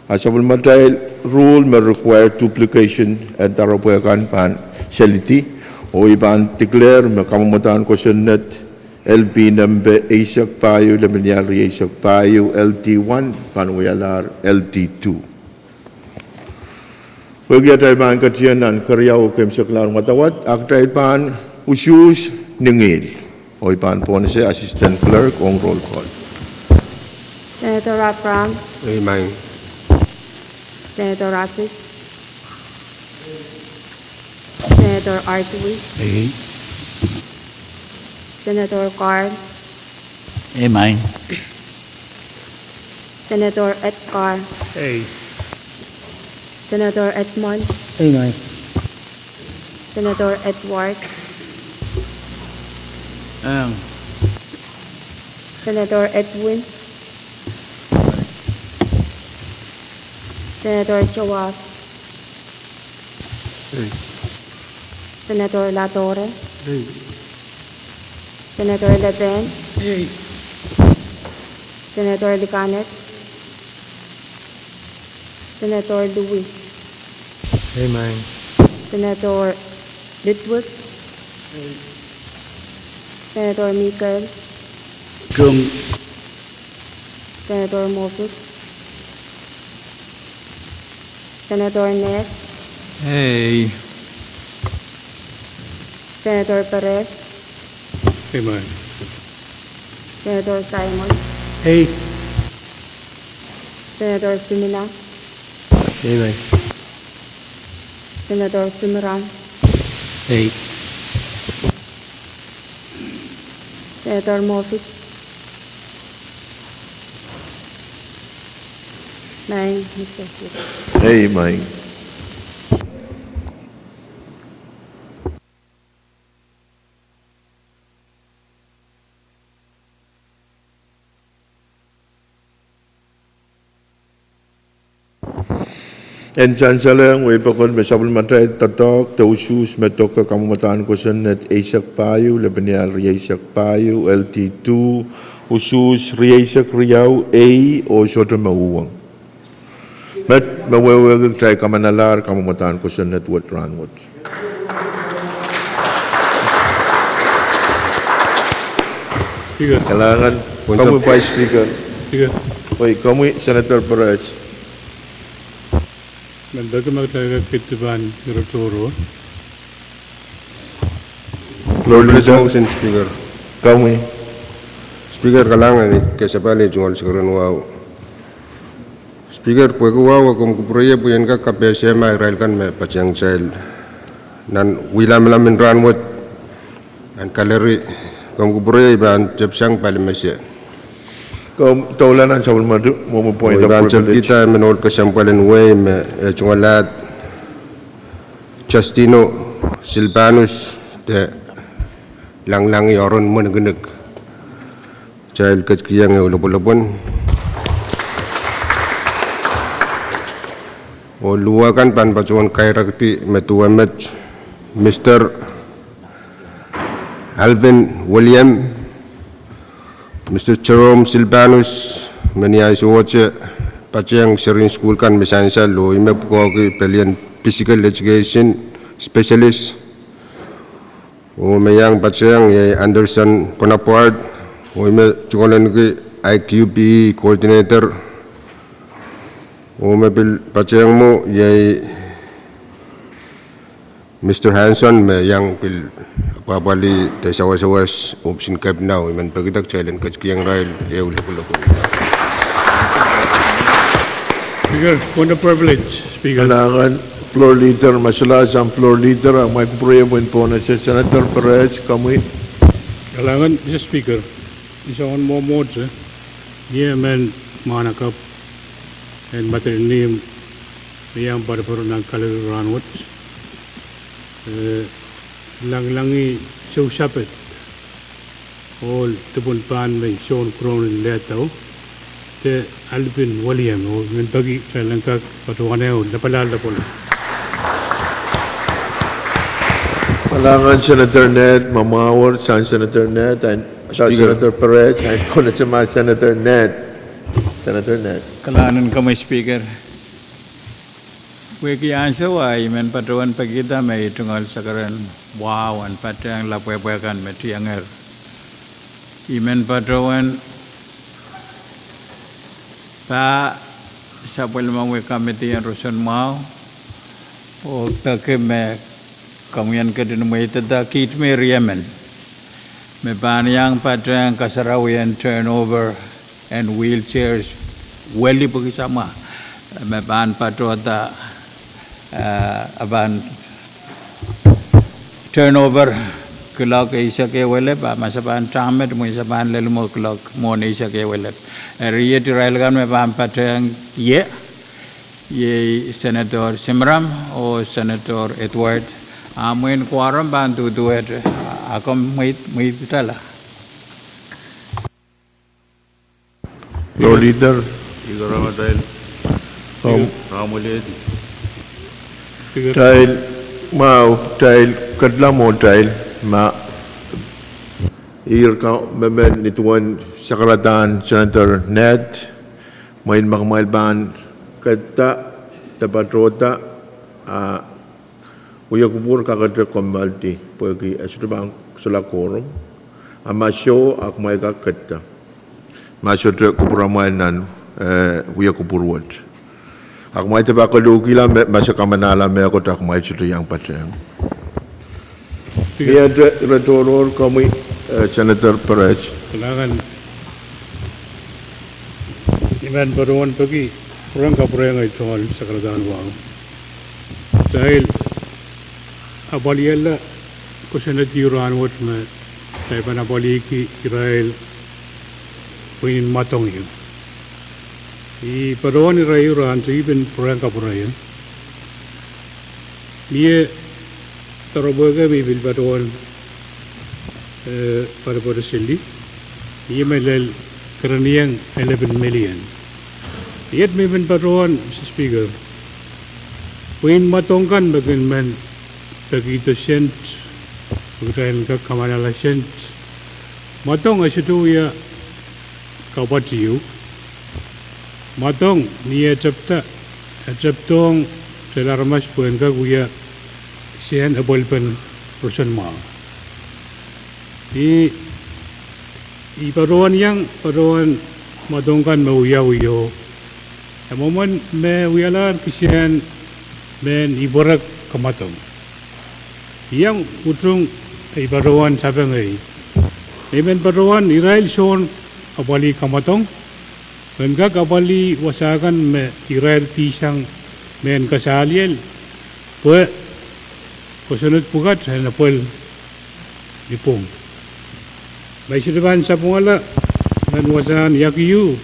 a sapwellimatail rule me require duplication en doaropwe kan pahn selidi. Oh I pahn declare me kamwadahn kosonned L P nempe eisek pahieu, lepin ial rieisek pahieu, L T one, pahn wialahr L T two. Pwehki atail pahn ketieng nan keriau oh keimwseklahn wadawad, a kitail pahn usuhs ni ngihl. Oh I pahn pohnese Assistant Clerk ong roll call. Senator Abraham. Ei, maing. Senator Appes. Senator Artui. Ei. Senator Carl. Ei, maing. Senator Edgar. Ei. Senator Edmund. Ei, maing. Senator Edward. Eng. Senator Edwin. Senator Joab. Ei. Senator Ladore. Ei. Senator Leben. Ei. Senator Likanet. Senator Louis. Ei, maing. Senator Ludwig. Ei. Senator Miguel. Tung. Senator Moffitt. Senator Ned. Ei. Senator Perez. Ei, maing. Senator Simon. Ei. Senator Simina. Ei, maing. Senator Sumran. Ei. Senator Moffitt. Maing, Mister Speaker. Ei, maing. En sansalehng wei pokon me sapwellimatail doadoahk de usuhs me doke kamwadahn kosonned eisek pahieu, lepin ial rieisek pahieu, L T two, usuhs rieisek riau, ei, oh sohte me uhwong. Met me wehwehki kitail kamanalahr kamwadahn kosonned wet rahnwet. Speaker. Kalahngan, komwi Vice Speaker. Speaker. Oi, komwi Senator Perez. Mendaki me kitail kak kiddi pahn ire tohrohr. Leader. Komwi. Speaker, kalahngan, kesempwal ni tungoal sekeren wahu. Speaker, pwehki wahu, komw kupwureiepwien kak kapehse ma irail kan me patehng kitail nan wia lamalam en rahnwet nan gallery. Komw kupwureie, I pahn tepsang pali mese. Komw doula nan sapwellimomwi point of privilege. I pahn tepkihda emen ohl kesempwal en wehi me e tungoal Justino Silbanus de Langlangi Oron Mwenikinik. Kitail ketikihong ehu lopwolopwon. Oh luhwa kan pahn patohwan kairekdi me duwe met, Mister Alvin William, Mister Jerome Silbanus, me ni ansou wet patehng serien sukuhl kan me sansal oh ih me pwukoahki pelien physical education specialist. Oh me iang patehng iei Anderson Bonaparte, oh ih me tungoaleniki I Q P E coordinator. Oh me pil patehng mwo iei Mister Hanson me iang pil apwahpwalih de sawasawas ohpis en kepina. I men pekida kitail en ketikihong irail ehu lopwolopwon. Speaker, what a privilege, Speaker. Kalahngan Floor Leader, ma solahr sang Floor Leader, a mwaik pwurehng pwehn pwonese Senator Perez, komwi. Kalahngan, Mister Speaker, I soangen mwomwohte, ie men mwahnakapw en Madolenihmw me iang poadopoad nan Kaleli rahnwet. Eh, langlangi sousapet ohl dipwen pahn me I sohn kurohn en lehdau, de Alvin William, oh I men peki kitail en kak patohwan ehu lapalap lapalap. Kalahngan Senator Ned, ma mwahu sang Senator Ned, and Speaker. Senator Perez, and Senator Ned. Senator Ned. Kalahngan komwi Speaker. Pwehki ansou ahi, I men patohwan pekihda me I tungoal sakaradahn wahu en patehng lapwehpwe kan me tiengehr. I men patohwan pah sapwellimomwi committee en roson mwahu, oh peki me komwi en ketin mweidada kiht me riemen me pahn iang patehng kasarawi en turnover en wheelchairs weli pwehki samwa, me pahn patohda, eh, a pahn turnover kuloak eisek ehu elep, a ma se pahn dahme met, mwein se pahn lel mwo kuloak mwohn eisek ehu elep. Eri iet irail kan me pahn patehng ie, iei Senator Simram oh Senator Edward. A mwein quorum pahn duduwehte, a komw mweid-, mweidala. Floor Leader. Speaker, I rong atail, oh, ramweledi. Speaker. Kitail, mwahu, kitail ketlahng mwo kitail, ma ire kau me men nin duwen sakaradahn Senator Ned, mwein ma kumwail pahn kehda, de patohda, a wia kupwur kakete kommoaldi, pwehki e sohte pahn solahr quorum. A ma soh, a kumwail kak kehda. Ma sohte kupwuramwail nan, eh, wia kupwur wet, a kumwail depe koluhkihla me, ma se kamanahla mehkot, a kumwail sohte iang patehng. Speaker. Ni ante ire tohrohr, komwi, eh, Senator Perez. Kalahngan, I men patohwan peki pwurehng kapwurehng ei tungoal sakaradahn wahu. Kitail apwalihala kosonned ehu rahnwet me kitail pahn apwalihki irail pweinen mwadong ehu. I patohwan ire ehu rahnwet I pil pwurehng kapwurehiong. Mie doaropwe kan me I pil patohwan, eh, poadopoad sili, ie me lel kerenieng elepin million. Iet me I pil patohwan, Mister Speaker, pweinen mwadong kan me kin men pekihdo sent, me kitail en kak kamanahla sent. Mwadong e sohte wia kapwat ehu. Mwadong ni eh tepda, e tepdohng atail aramas pwehn kak wia kisehn epwelpen roson mwahu. I, I patohwan iang patohwan mwadong kan me wiawi oh, e mwomwen me wialahr kisehn mehn ipwerek kamwadong. I iang utung ei patohwan sapengei, I men patohwan irail soun apwalih kamwadong ren kak apwalih wasa kan me irail kihsang mehn kasaliel, pwe kosonned pwukat en epwel ni pwung. Ma I sohte pahn sapwungala mehn wasahn iakiu,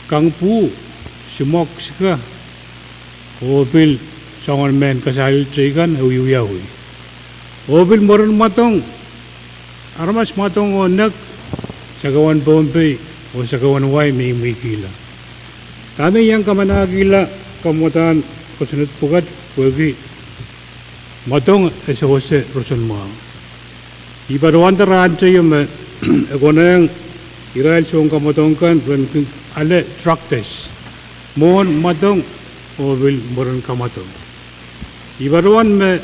kangpwuh, simwok, sika, oh pil soangen mehn kasaliel teikan e wiawi. Oh pil mwurin mwadong, aramas mwadong oh nek, sakau en Pohnpei oh sakau en wai me imwikihla. Dahme I iang kamanahkihla kamwadahn kosonned pwukat pwehki mwadong e sewese roson mwahu. I patohwanda rahnteio me e konehng irail soun kamwadong kan ren kin ale drug test mwohn mwadong oh pil mwurin kamwadong. I patohwan me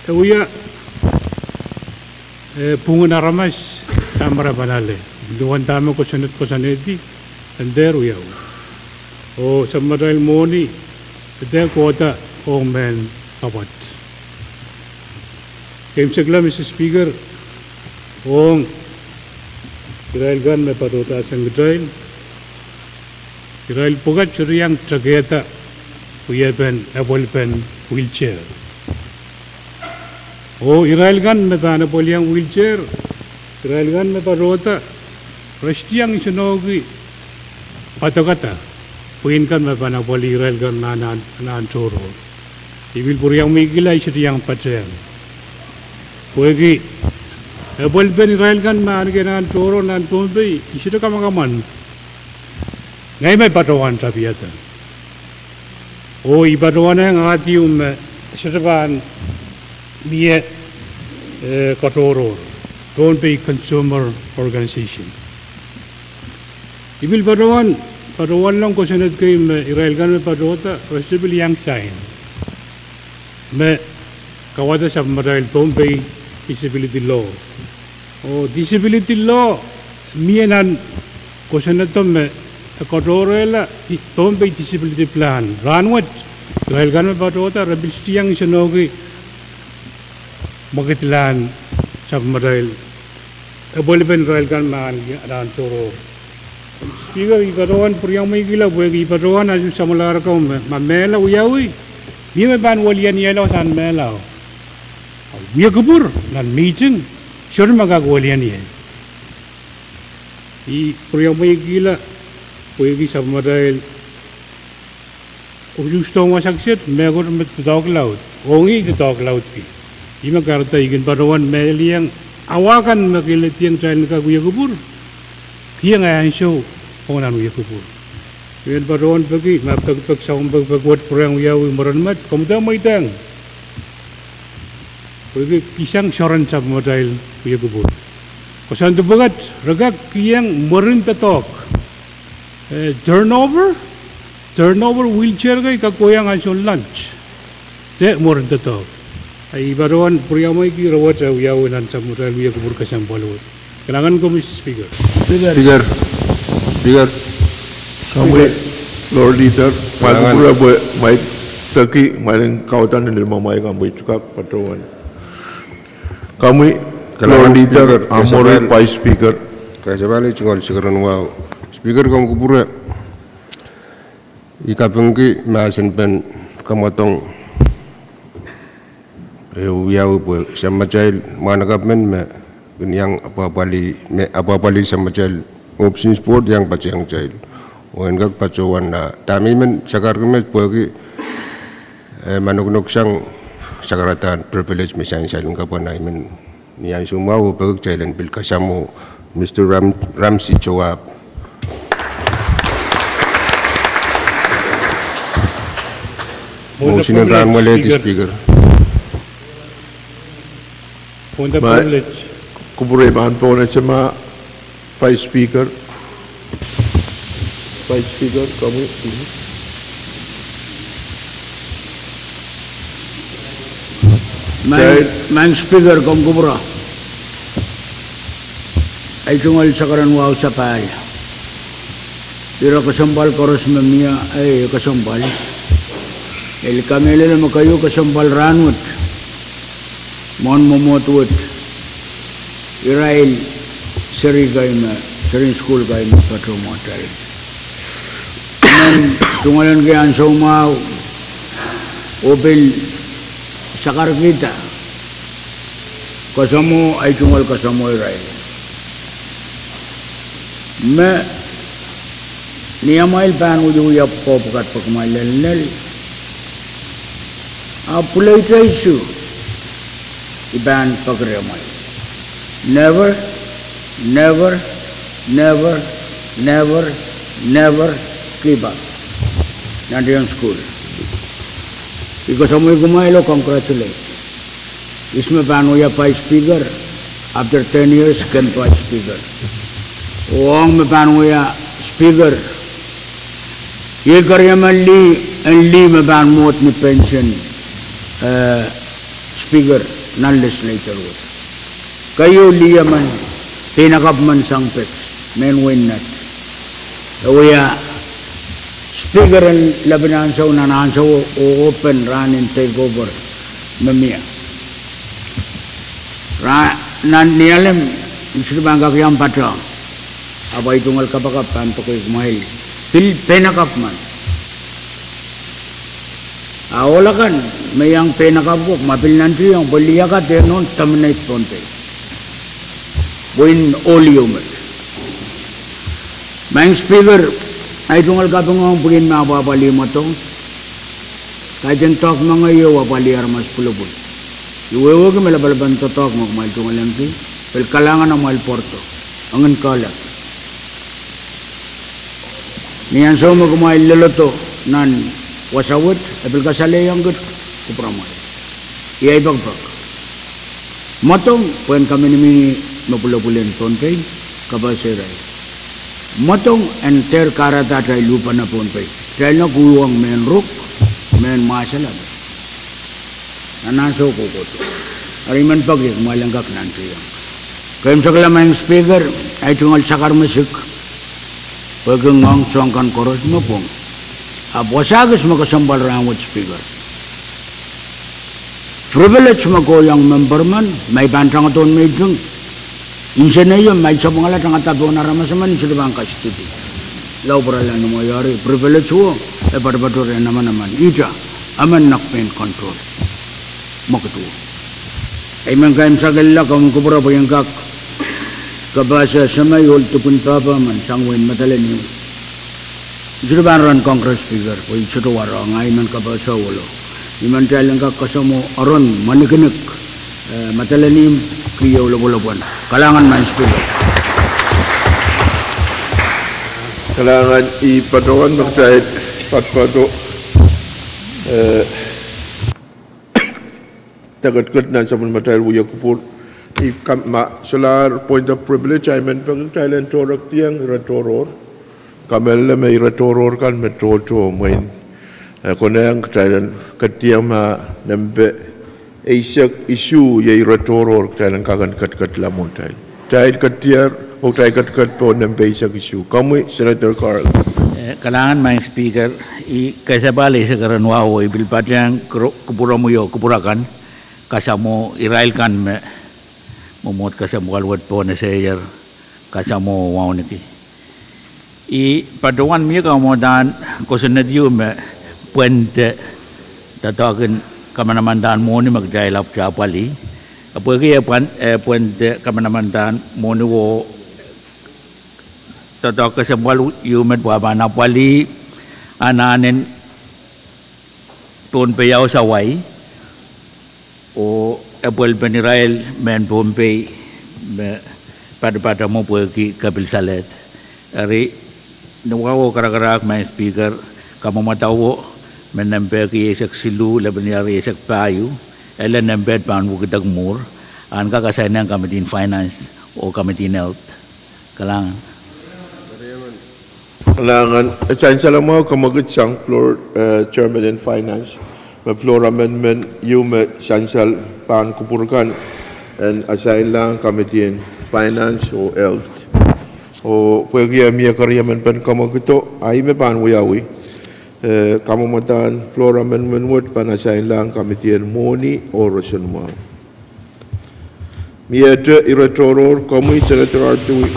e wia, eh, pwungen aramas dahme re pahn ale, duwen dahme kosonned koasoanehdi, en dehr wiawi. Oh sapwellimatail mwohni, e dehr kohda ong mehn kapwat. Keimwseklahng, Mister Speaker, ong irail kan me patohdahsang kitail, Irail pwukat sohte iang tekehda wiepen epwelipen wheelchair. Oh irail kan me pahn epweliong wheelchair, irail kan me patohda, re sohte iang nsenohki padokada pwihn kan me pahn epweli irail kan nan, nan, nan tohrohr. I pil pwuriamweikihla I sohte iang patehng. Pwehki epwelipen irail kan me ahneki nan tohrohr nan Pohnpei, I sohte kamakamwan. Ngehi me patohwan tapihada. Oh I patohwanehng ahdiu me sohte pahn mie, eh, katohrohr, Pohnpei Consumer Organization. I pil patohwan, patohwanlong kosonned kei me irail kan me patohda, re sohte pil iang sain. Me kauwada sapwmatail Pohnpei Disability Law. Oh disability law, mie nan kosonnedo me e katohrehla di-, Pohnpei Disability Plan. Rahnwet, irail kan me patohda, re pil sohte iang nsenohki mwekidlahn sapwmatail, epwelipen irail kan me ahneki nan tohrohr. Speaker, I patohwan pwuriamweikihla pwehki I patohwan ansou samwalahro kan me, ma mehla wiawi, mie me pahn welieniehla sang mehlao. Wie kupwur nan mihting, sohte me kak welieniei. I pwuriamweikihla pwehki sapwmatail usuhsdohn wasa kiset, mehkot me doadoahk laud, ong ih doadoahk laudki. Ih me kahrehda I kin patohwan mehlieng awa kan me kiledieng kitail en kak wie kupwur, kiheng ansou ong nan wie kupwur. I men patohwan peki, ma pekipek, soangen pekipek wet pwurehng wiawi mwurin met, komw dehr mweidehng. Pwehki kisang soaren sapwmatail wie kupwur. Koasoandi pwukat, re kak kiheng mwurin doadoahk. Eh, turnover, turnover wheelchair kei kak kohieng ansoun lunch. De mwurin doadoahk. I patohwan pwuriamweiki re wet wiawi nan sapwmatail wie kupwur kesempwal wet. Kalahngan komwi Speaker. Speaker, Speaker, Speaker, Lord Leader, mwail kupwure pwe mwail peki, mwail en kauda ni limomwail kan pwe I kak patohwan. Komwi Lord Leader, ahmw mwuri Vice Speaker. Kesempwal tungoal sakaradahn wahu. Speaker, komw kupwure. I kapingki mahsen pen kamwadong ehu wiawi pwe sapwmatail mwahnakapw men me kin iang apwapwalih, me apwapwalih sapwmatail options board iang patehng kitail. Oh en kak patohwan nah dahme I men sakarki met pwehki, eh, ma nokunoksang sakaradahn privilege me sansal en kapwa nah I men ni ansou mwahu oh peki kitail en pil kasamwo Mister Ram-, Ramsey Joab. Motion en rahnwet, Speaker. Kupwure pahn pohnese ma Vice Speaker. Vice Speaker, komwi. Madam Speaker, komw kupwure. Ei tungoal sakaradahn wahu sapahl. Ire kesempwal koaros me mie, ei kesempwal. Ei kamehlele me keieu kesempwal rahnwet. Mwohn mwomwohd wet, irail seri kei me, seri en sukuhl kei me patohwan mwohtail. Tungoal en kei ansou mwahu, oh pil sakarkihda kasamwo, ei tungoal kasamwo irail. Me ni amwail pahn wiewia pwukoa pwukat pwe kumwail lelnel, ahpw pwuleite isu I pahn peki rehmwail. Never, never, never, never, never give up. Nantihong sukuhl. I kasamwohi kumwail oh congratulate. Ihs me pahn wia Vice Speaker, after ten years ken Vice Speaker. Oh ong me pahn wia Speaker, iei keriemen lih en lih me pahn mwohd ni pension, eh, Speaker nan legislature wet. Keieu lih emen, peinakapw men sang pets, mehn wehin Nett. E wia Speaker en lepin ansou nan ansou oh open rahn en take over me mie. Ra-, nan nialem, I sohte pahn kak iang patehng. Ahpw ei tungoal kapakap pahn pekei kumwail. Pil peinakapw men. A ohl akan me iang peinakapw ko, ma pil nantihong pwe lih akan de nohn dominate Pohnpei pwehn ohl ieu met. Maing Speaker, ei tungoal kapingohng pwihn me apwahpwalih mwadong. Kaidehn doadoahk mengei ehu apwalih aramas pwulopwul. I wehwehki me lapalap en doadoahk me kumwail tungoal lengki, pil kalahngan amwail pwarodo, engin kahlap. Ni ansou me kumwail leledo nan wasa wet, e pil kasalehiong kit kupwuramwail. Iei ei pekipek. Mwadong pwehn kaminimini me pwulopwul en Pohnpei, kapehse irail. Mwadong en dehr kahrehda atail uhpene Pohnpei. Kitail nek uhwong mehn ruk, mehn mwahsel, nan ansou kohkohdo. Eri I men peki kumwail en kak nantihong. Keimwsekla Maing Speaker, ei tungoal sakar me sik, pwehki ngoang soang kan koaros me pwong. Ahpw wasa kis me kesempwal rahnwet Speaker. Privilege me kohiong member men, ma I pahn tangodohn meiting, nseneio ma I sapwungala tangada pohn aramas emen, I sohte pahn kasdidi. Lao pwurala ni mwoiari, privilege wo, e patopato rehn emen emen. Ihte, emen nek pein control. Mwekid wo. Ei men keimwsekla komw kupwure pwe I en kak kapehse semei ohl dipwin pahpa men sang wehin Madolenihmw. I sohte pahn run Congress Speaker, pwe I sohte warohng, a I men kapehse wolo. I men kitail en kak kasamwo oron mwanikinik, eh, Madolenihmw, keieu lopwolopwon. Kalahngan Maing Speaker. Kalahngan. I patohwan me kitail poatopoato, eh, de ketiket nan sapwellimatail wia kupwur. I kam, ma solahr point of privilege, I men peki kitail en tohrekdiong ire tohrohr. Kamehlele me ire tohrohr kan me tohto mwein, eh, konehng kitail en ketidiong ma nempe eisek isuh iei ire tohrohr kitail en kak en ketiketla mwohtail. Kitail ketier, oh kitail ketiket pohn nempe eisek isuh. Komwi, Senator Carl. Eh, kalahngan Maing Speaker, I kasapahl eisek ren wahu oh I pil patehng kupwuromwi oh kupwur akan, kasamwo irail kan me mwomwohd kesempwal wet pohn eseier, kasamwo wauneki. I patohwan mie kamwadahn kosonned ieu me pwende doadoahk en kamanamandan mwohni me kitail ahpwtehn apwalih. E pwehki e pwende kamanamandan mwohni wo doadoahk kesempwal ieu met pwe e pahn apwalih anahnen Pohnpei House Hawaii, oh epwelpen irail mehn Pohnpei me patopato mwo pwehki kepil salehd. Eri, ni wahu oh karakarahk Maing Speaker, kamwomwadawo me nempehki eisek siluh, lepin iari eisek pahieu, ele nempehd pahn wekidek mwuhr, ahn kak asainehng Committee in Finance oh Committee in Health. Kalahngan. Kalahngan. E sansal mwahu kamwekid sang floor, eh, Chairman en Finance me floor amendment ieu me sansal pahn kupwur kan en asainlahng Committee en Finance oh Health. Oh pwehki e mie keriemen pen kamwekido, a I me pahn wiawi, eh, kamwomwadahn floor amendment wet pahn asainlahng Committee en Mwohni oh Roson Mwahu. Miehte ire tohrohr, komwi Senator Artui.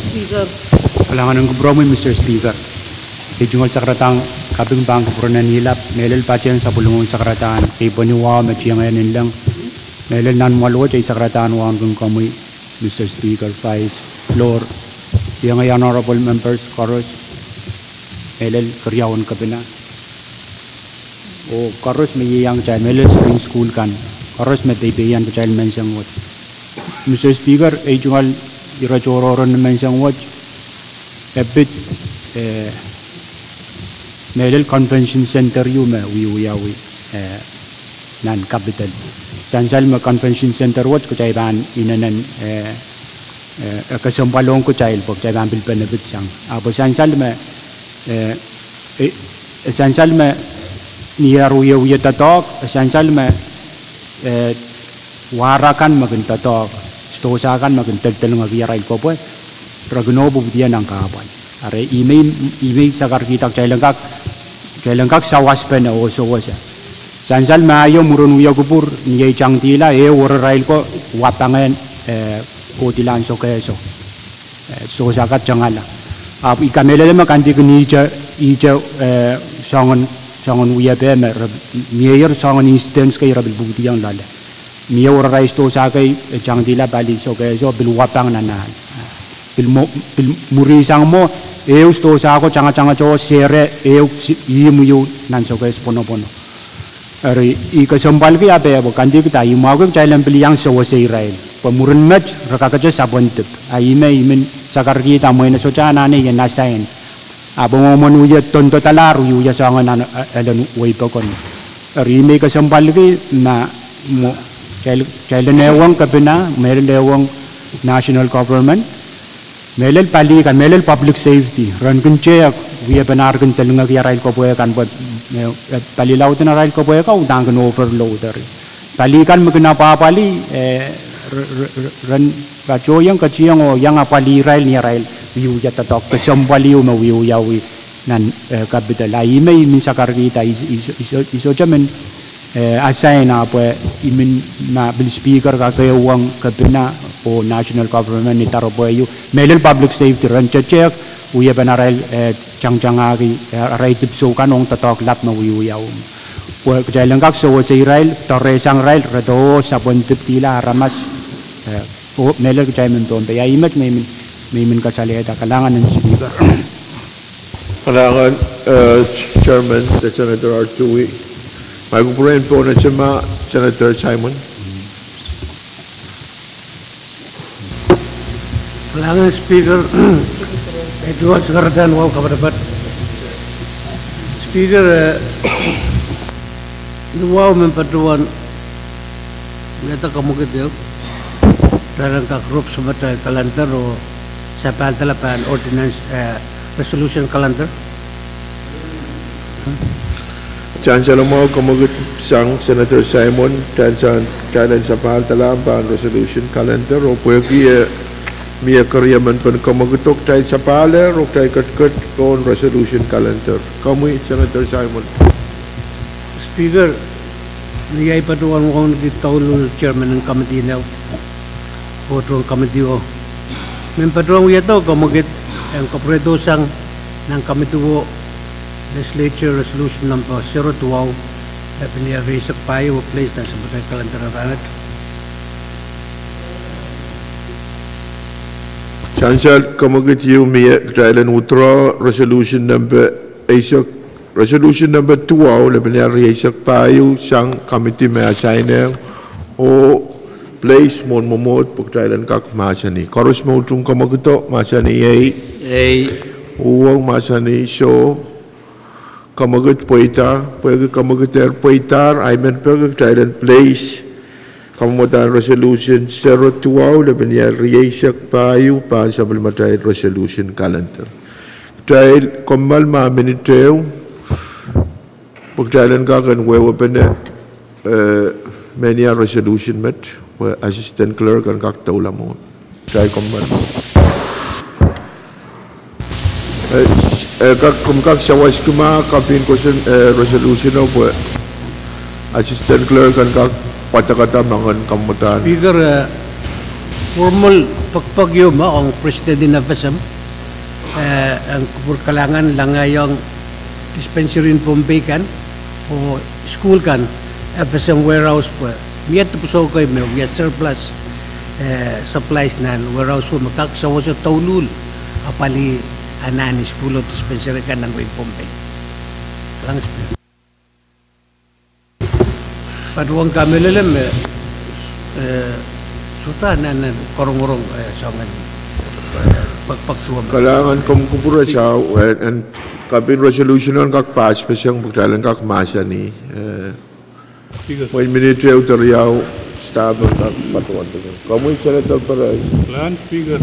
Speaker. Kalahngan en kupwuromwi Mister Speaker. I tungoal sakaradahn kaping pahn kupwuren en ilap, mehlel patehng sapwellimomwi sakaradahn keipweni wahu me tiengehn inleng. Mehlel nan mwoahl wet ei sakaradahn wauneki komwi Mister Speaker, Vice, floor, tiengei honorable members koaros, mehlel keriaun kepina oh koaros me ieiang kitail, mehlel spring school kan, koaros me peipeien kitail menseng wet. Mister Speaker, ei tungoal ire tohrohr ni menseng wet, e pid, eh, mehlel convention center ieu me wiewiawi, eh, nan Capitol. Sansal me convention center wet kitail pahn inenen, eh, eh, kesempwal ong kitail pwe kitail pahn pil benefit sang. Ahpw sansal me, eh, eh, sansal me ni ar wiewia doadoahk, sansal me, eh, wahra kan me kin doadoahk, sdohsa kan me kin teltelngeki arail pwopwe, re kin oh pwupwidi nan kahpwal. Eri I mei, I mei sakarkihda kitail en kak, kitail en kak sawaspene oh sewese. Sansal me aio mwurin wia kupwur, ni ei tangdihla, e werarail ko wapangehn, eh, kohdihla ansou kehso. Eh, sdohsa kan tengala. Ahpw I kamehlele me kandihkin ihte, ihte, eh, soangen, soangen wiepe me re, mie soangen instance kei re pil pwuhkihdiong loale. Mie wehwehn sdohsa kei, eh, tangdihla pali sokehso pil wapahn nan ahl. Pil mwo, pil mwuri sang mwo, ehu sdohsa ko tangatangete oh sehre ehu si, ihmw ieu nan sokehs pwonopwono. Eri, I kesempwalki ahpw pwe kandihkihda I mwahuki kitail en pil iang sewese irail. Pwe mwurin met, re kakete sapwendip. A ihme I men sakarkihda mwein e sohte anahne I en assign. Ahpw mwomwen wie dondodalahr wie wia soangen nan, eh, elen weipokon. Eri I men kesempwalki ma, mwo, kitail, kitail en ehuong kepina, mehlel ehuong national government. Mehlel pali kan, mehlel public safety, ren kin tehk, wiepen ar kin delingeki arail kepwe kan pwe, eh, eh, pali lauden arail kepwe kan uhdahn kin overload eri. Pali kan me kin apwahpwalih, eh, re, re, re, ren patohwan ketieng oh iang apwalih irail ni arail wiewia doadoahk kesempwal ieu me wiewiawi nan, eh, capital. A ihme I men sakarkihda I, I, I, I sohte men eh, assign ahpw I men ma pil speaker kak ehuong kepina oh national government ni doaropwe ieu. Mehlel public safety ren tetehk, wiepen arail, eh, tangtangahki, eh, arail dipwisou kan ong doadoahk lap me wiewia. Pwe kitail en kak sewese irail, doarehsang irail, re doh sapwendipkihla aramas, eh, oh mehlel kitail mehn Pohnpei. A ihmet me I men, me I men kasalehda, kalahngan en speaker. Kalahngan, eh, Chairman, de Senator Artui. Ma I kupwuren pwon ehu ma Senator Simon. Kalahngan Speaker, eh, duwen skarada wahu kapatapat. Speaker, eh, ni wahu men patohwan wiahda kamwekid ehu, kitail en kak rop sampah atail calendar oh sapahlahda pahn ordinance, eh, resolution calendar. Sansal mwahu kamwekid sang Senator Simon, kitail en sapahlahda pahn resolution calendar, oh pwehki eh, mie keriemen pen kamwekido kitail sapahlahro kitail ketiket pohn resolution calendar. Komwi Senator Simon. Speaker, ni ahi patohwan wauneki douluhl chairman en committee ehu, oh tohn committee o, men patohwan wiahda kamwekid en kapwurehdo sang nan committee o legislature resolution number zero two, lepin ehu rieisek pahieu, oh place nan sampah atail calendar en rahnwet. Sansal kamwekid ieu mie kitail en withdraw resolution number eisek, resolution number two, lepin ehu rieisek pahieu sang committee me assign-ehng, oh place mwohn mwomwohd pwe kitail en kak mahsanih. Koaros me utung kamwekido mahsanih ei. Ei. Uhwong mahsanih soh. Kamwekid pweida, pwehki kamwekider pweida, I men peki kitail en place kamwomwdahn resolution zero two, lepin ehu rieisek pahieu pahn sapwellimatail resolution calendar. Kitail kommoal ma minit ehu pwe kitail en kak en wehwehpene, eh, mehnia resolution met, pwe assistant clerk en kak doula mwohn. Kitail kommoal. Eh, eh, kak, komw kak sawaski ma kapin kosonned, eh, resolution o pwe assistant clerk en kak wadekada mengei kamwomwdahn. Speaker, eh, formal pekipek ieu me ong president en FSM, eh, en kupwur kalahngan langaiong dispensary en Pohnpei kan, oh school kan, FSM warehouse pwe mie dipwisou kei me wia surplus, eh, supplies nan warehouse pwe me kak sewese douluhl apwalih anahn school oh dispensary kan nan wehin Pohnpei. Kalahngan Speaker. Patohwan kamehlele me, eh, sohte anahne korongorong, eh, soangen, eh, pekipek duwe me. Kalahngan komw kupwure sahu, eh, en kapin resolution en kak pass peseng pwe kitail en kak mahsanih, eh, Speaker. Mwein minit ehu de riau, staff en kak patohwan peseng. Komwi Senator Perez. Kalahngan Speaker.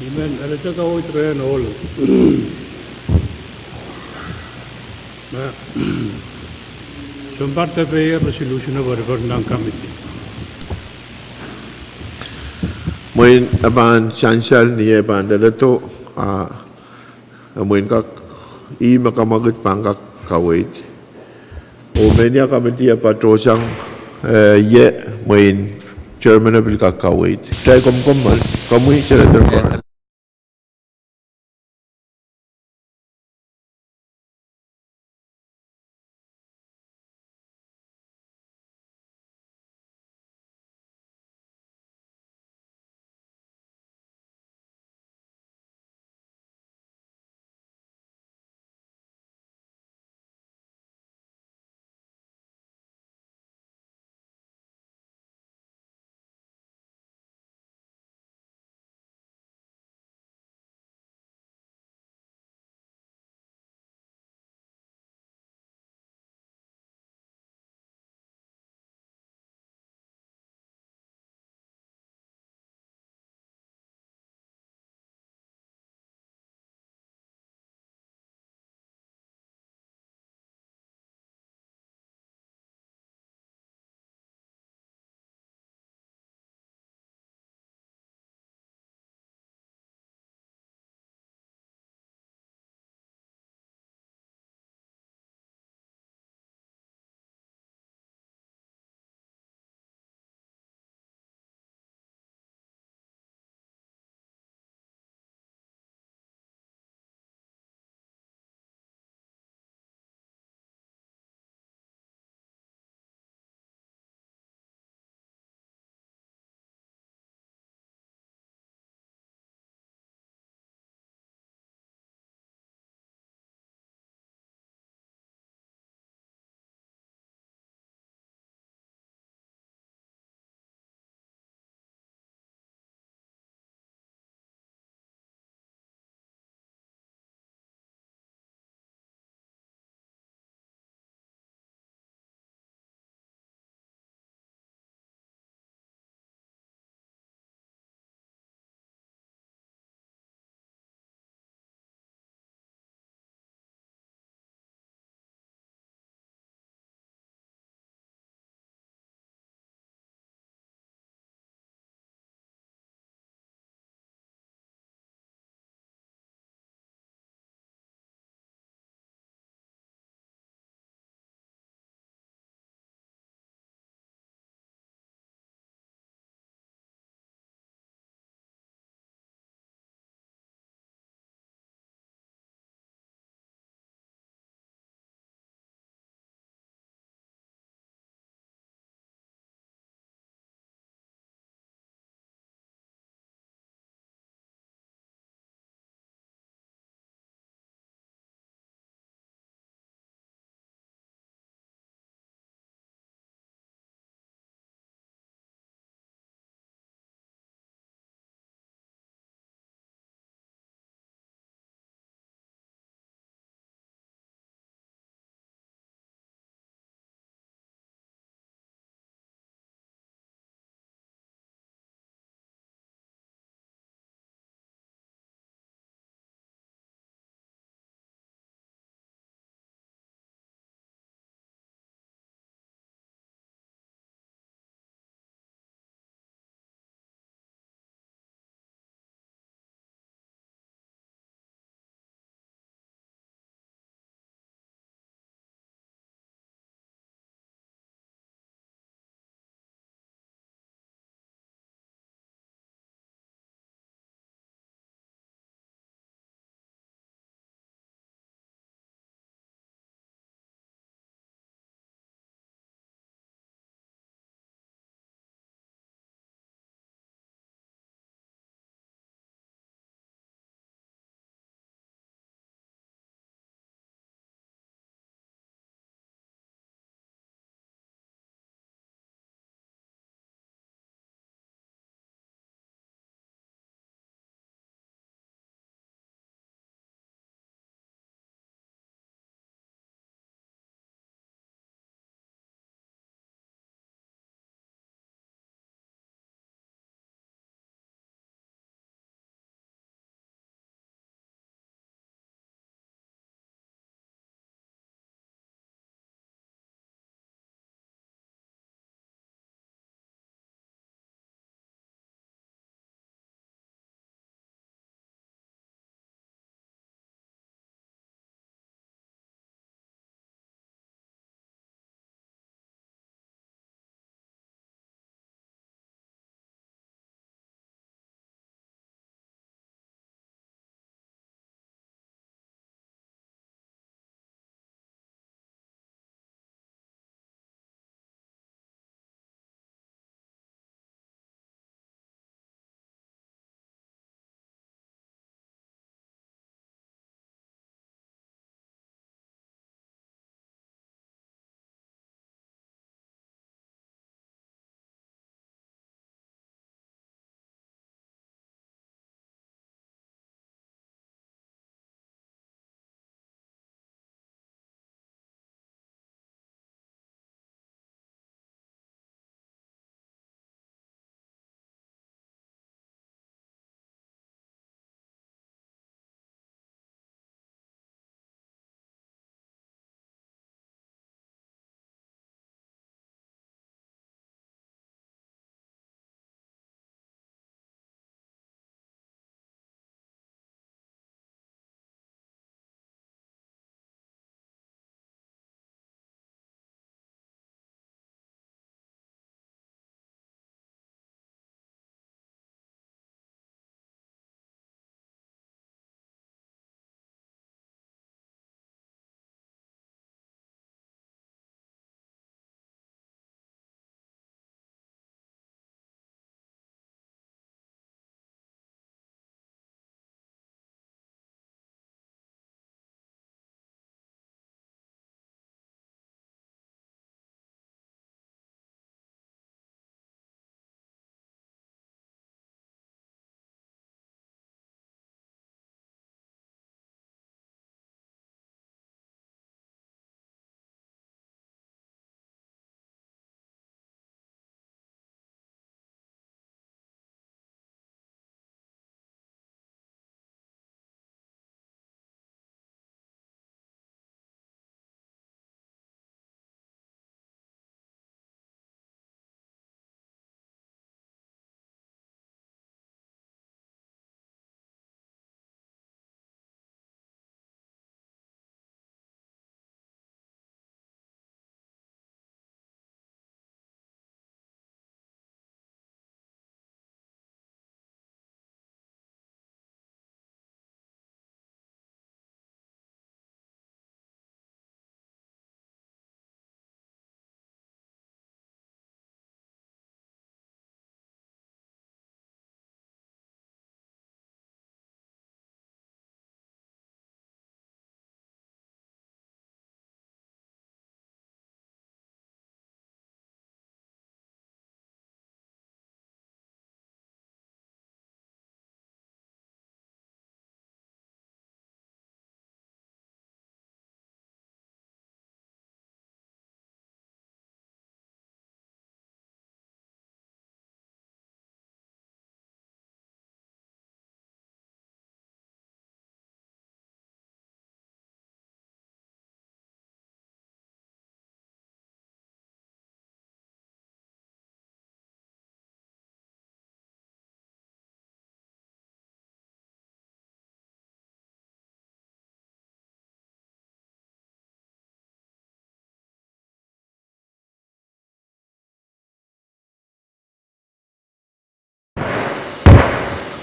I men alehda kaweid rehn ohl me sounpar depe resolution o patopato nan committee. Mwein e pahn sansal ni eh pahn leledo, ah, mwein kak, ih me kamwekid pahn kak kaweid. Oh mehnia committee e patohsang, eh, ie, mwein chairman e pil kak kaweid. Kitail komw kommoal, komwi Senator Perez.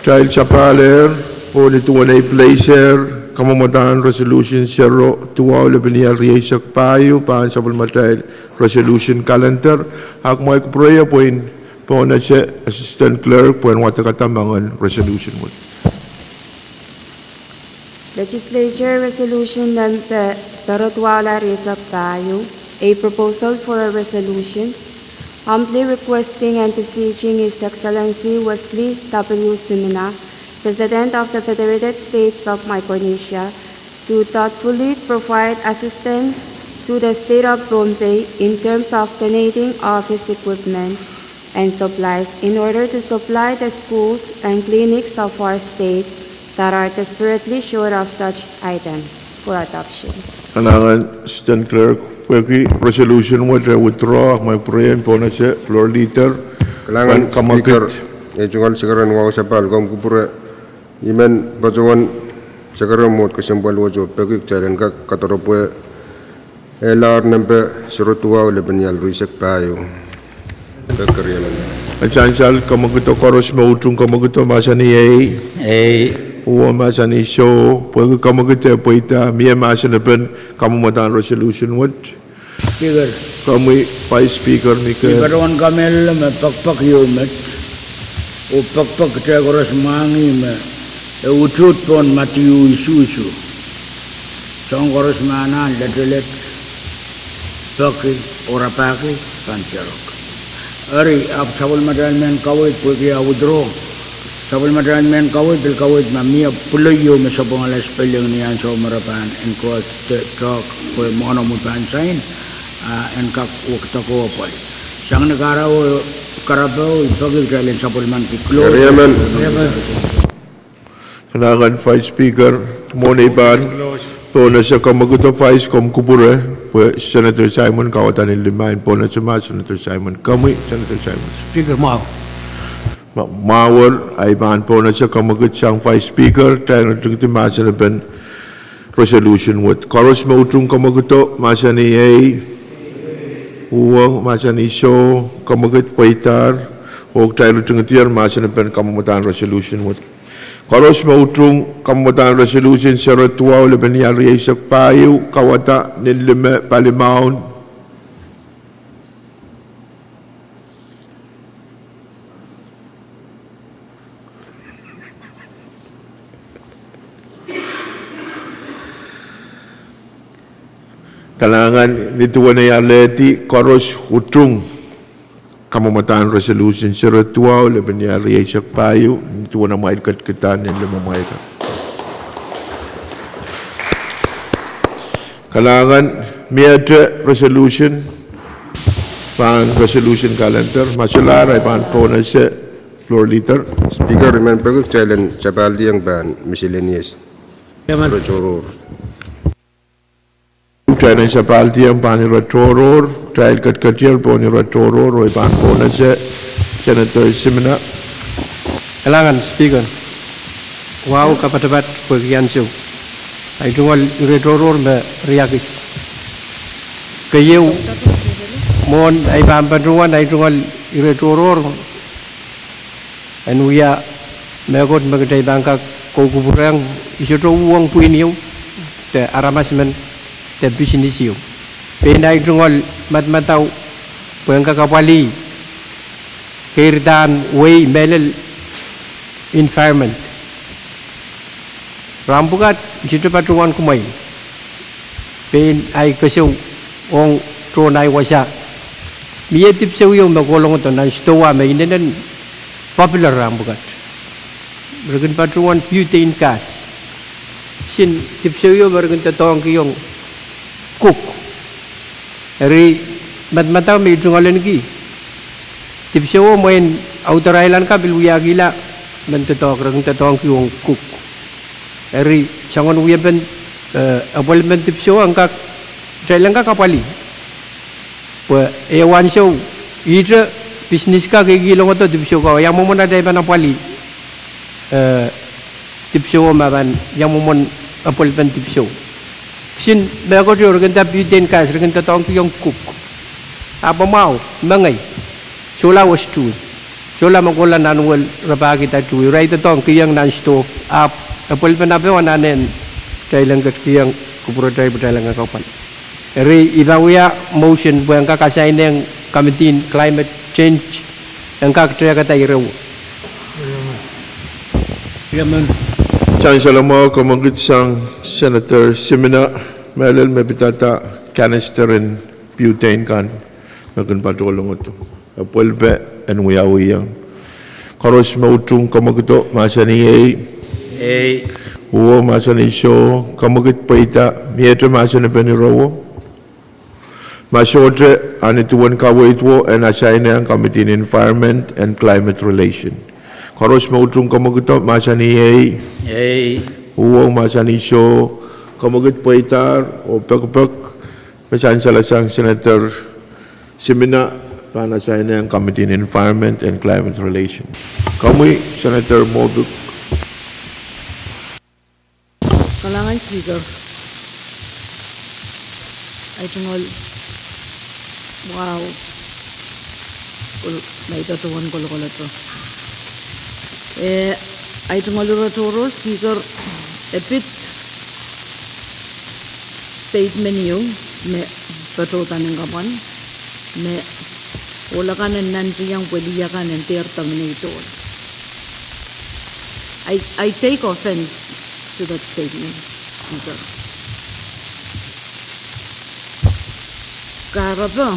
Kitail sapahl ehr, oh ni duwen ei place ehr, kamwomwdahn resolution sero duwau lepin ial rieisek pahieu, pahn sapwellimatail resolution calendar, ahpw kumwail kupwureie pwehn pohnese Assistant Clerk pwehn wadekada moangen resolution wet. Legislature Resolution number sero duwau la rieisek pahieu, a proposal for a resolution, humbly requesting and beseeching His Excellency Wesley W. Simina, President of the Federated States of Micronesia, to thoughtfully provide assistance to the state of Pohnpei in terms of donating office equipment and supplies in order to supply the schools and clinics of our state that are desperately short of such items for adoption. Kalahngan Assistant Clerk, pwehki resolution wet e withdraw, kumwail pwurehng pohnese Floor Leader. Kalahngan Speaker, ei tungoal sikeren wahu sapahl, komw kupwure, I men patohwan sikeren mwohd kesempwal wet oh peki kitail en kak kadoropwe A L R nempe sero duwau lepin ial rieisek pahieu. Peki riemen. Sansal kamwekid koaros me utung kamwekid mahsanih ei. Ei. Uwen mahsanih soh, pwehki kamwekid e pweida, mie mahsen en kamwomwdahn resolution wet. Speaker. Komwi Vice Speaker Mikel. I patohwan kamehlele me pekpek ieu met, oh pekpek kitail koaros mwahngih me e utuht pohn Madiu isusu. Soahng koaros me anahn letelet, peki, oh rapahki pahn tiarok. Eri, ahpw sapwellimatail mehn kaweid pwehki a withdraw. Sapwellimatail mehn kaweid pil kaweid ma mie pwuloi ieu me sapwungala spelling ni ansou me re pahn endorse de doadoahk pwe mwohn omwi pahn sain, a en kak wekdekepwal. Sang ni kahrepe, kahrepe, I peki kitail en sapwellimaniki close. Kalahngan Vice Speaker, mwohn ei pahn pohnese kamwekido Vice, komw kupwure, pwe Senator Simon kawada ni lime, pohnese ma Senator Simon. Komwi Senator Simon. Speaker, mwahu. Mwahu, ei pahn pohnese kamwekid sang Vice Speaker, kitail ritingdi mahsen en resolution wet. Koaros me utung kamwekido mahsanih ei, uhwong mahsanih soh, kamwekid pweidahr, oh kitail ritingdier mahsen en kamwomwdahn resolution wet. Koaros me utung kamwomwdahn resolution sero duwau lepin ial rieisek pahieu, kawada nin lime, palimaun. Kalahngan, ni duwen ei alehdi, koaros utung kamwomwdahn resolution sero duwau lepin ial rieisek pahieu, ni duwen amwail ketikida nin limemwail. Kalahngan, miehte resolution pahn resolution calendar, ma solahr ei pahn pohnese Floor Leader. Speaker, I men peki kitail en sapahldiong pahn miscellaneous. Kitail en sapahldiong pahn ire tohrohr, kitail ketiketier pohn ire tohrohr, oh ei pahn pohnese Senator Simina. Kalahngan Speaker, wahu kapatapat pwehki ansou. Ei tungoal ire tohrohr me riakis. Keieu, mwohn ei pahn patohwan ei tungoal ire tohrohr en wia mehkot me kitail pahn kak koukupwurehng, I sohte uhwong pwihn ieu de aramas emen de pisines ieu. Pein ei tungoal madamadau pwe en kak apwalih keirdahn wehi mehlel environment. Rahn pwukat I sohte patohwan kumwail pein ei keseu ong tohn ei wasa. Mie dipwisou ieu me kohlongodo nan sidowa me inenen popular rahn pwukat. Re kin patohwan butane gas. Kisin dipwisou ieu me re kin doadoahngkihong kuk. Eri madamadau me I tungoal ahneki, dipwisou mwein authorize kan pil wiahkihla men doadoahk, re kin doadoahngkihong kuk. Eri soangen wiepen, eh, apwalipen dipwisou en kak, kitail en kak apwalih. Pwe ehu ansou ihte pisines kan kihkihlokodo dipwisou ko, ia mwomwen atail pahn apwalih, eh, dipwisou ma pahn ia mwomwen apwalipen dipwisou. Kisin mehkot ieu re kin nda butane gas, re kin doadoahngkihong kuk. Ahpw mwahu, mengei, solahr wes tuwi. Sohla me kohla nan uwel rapahki da tuwi, irail doadoahk kihong nan stove, ahpw epwelpen ape anahne kitail en ketikihong kupwuratail pwe kitail en kak pwal. Eri I pahn wia motion pwe en kak assign-ehng committee en climate change, en kak tehkada ire wet. Sansal mwahu, kamwekid sang Senator Simina, mehlel me pidada canister en butane kan me kin patohlongodo. Epwelpe en wiawihong. Koaros me utung kamwekido mahsanih ei. Ei. Uhwong mahsanih soh, kamwekid pweida, miehte mahsen epen ire wet. Ma sohte, ahn duwen kaweid wet en assign-ehng committee en environment and climate relation. Koaros me utung kamwekido mahsanih ei. Ei. Uhwong mahsanih soh, kamwekid pweidahr oh pekipek me sansal sang Senator Simina pahn assign-ehng committee en environment and climate relation. Komwi Senator Moffitt. Kalahngan Speaker. Ahi tungoal, wow. Kol-, ma I patohwan kolokol eto. Eh, ahi tungoal ire tohrohr Speaker, e pid statement ieu me patohdanen kapwan me ohl akan en nantihong pwe lih akan en dehr dominate ohl. I, I take offense to that statement, Speaker. Kahrepe,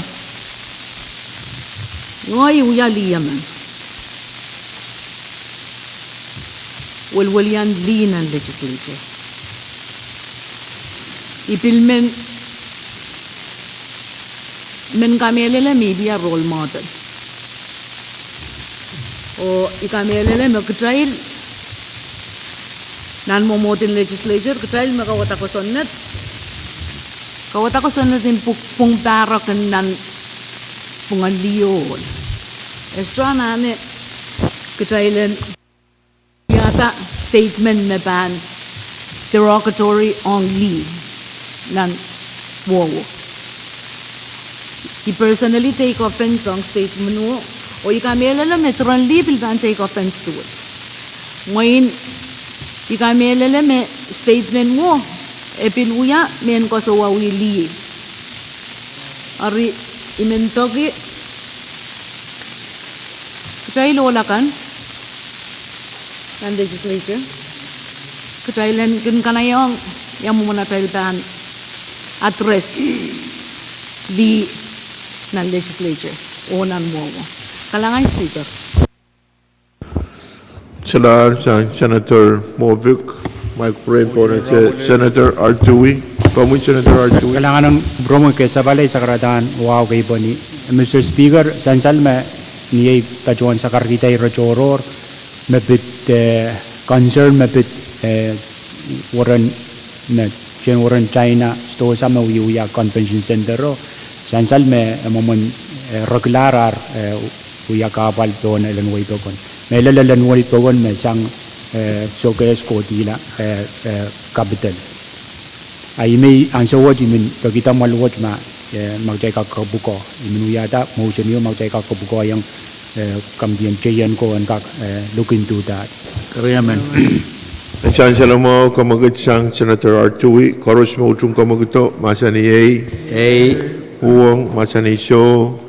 ngehi wia lih emen. Welwelian lih nan legislature. I pil men, men kamehlele me I wia role model. Oh I kamehlele me kitail nan mwomwohd en legislature, kitail me kauwada kosonned, kauwada kosonned en pwung, pwung pahrek en nan pwungen lih ohl. E sohte anahne kitail en wiahda statement me pahn derogatory ong lih nan wowo. I personally take offense ong statement wo, oh I kamehlele me diren lih pil pahn take offense duwen. Mwein I kamehlele me statement wo e pil wia mehn koasoawi lih. Eri I men peki kitail ohl akan nan legislature, kitail en kin kanaieng ia mwomwen atail pahn address lih nan legislature oh nan wowo. Kalahngan Speaker. Solahr sang Senator Moffitt, mike pwurehng pohn Senator Artui. Komwi Senator Artui. Kalahngan en kupwuromwi, kesempwal ei sakaradahn wahu kei pweni. Mister Speaker, sansal me ngehi patohwan sakarkihda ire tohrohr me pid, eh, concern me pid, eh, weren, me, kin weren China stohsa me wiewia Convention Center o, sansal me, eh, mwomwen, eh, rekilahr ar, eh, wia kahpwal pohn elen wehi pokon. Mehlel elen wehi pokon me sang, eh, showcase kohdihla, eh, eh, Capitol. A I men ansou wet I men pekihda mwahl wet ma, eh, ma kitail kak kapwukoa. I men wiahda motion ieu ma kitail kak kapwukoa iang, eh, committee en J N ko en kak, eh, look into that. Keriamen. Sansal mwahu, kamwekid sang Senator Artui, koaros me utung kamwekido mahsanih ei. Ei. Uhwong mahsanih soh.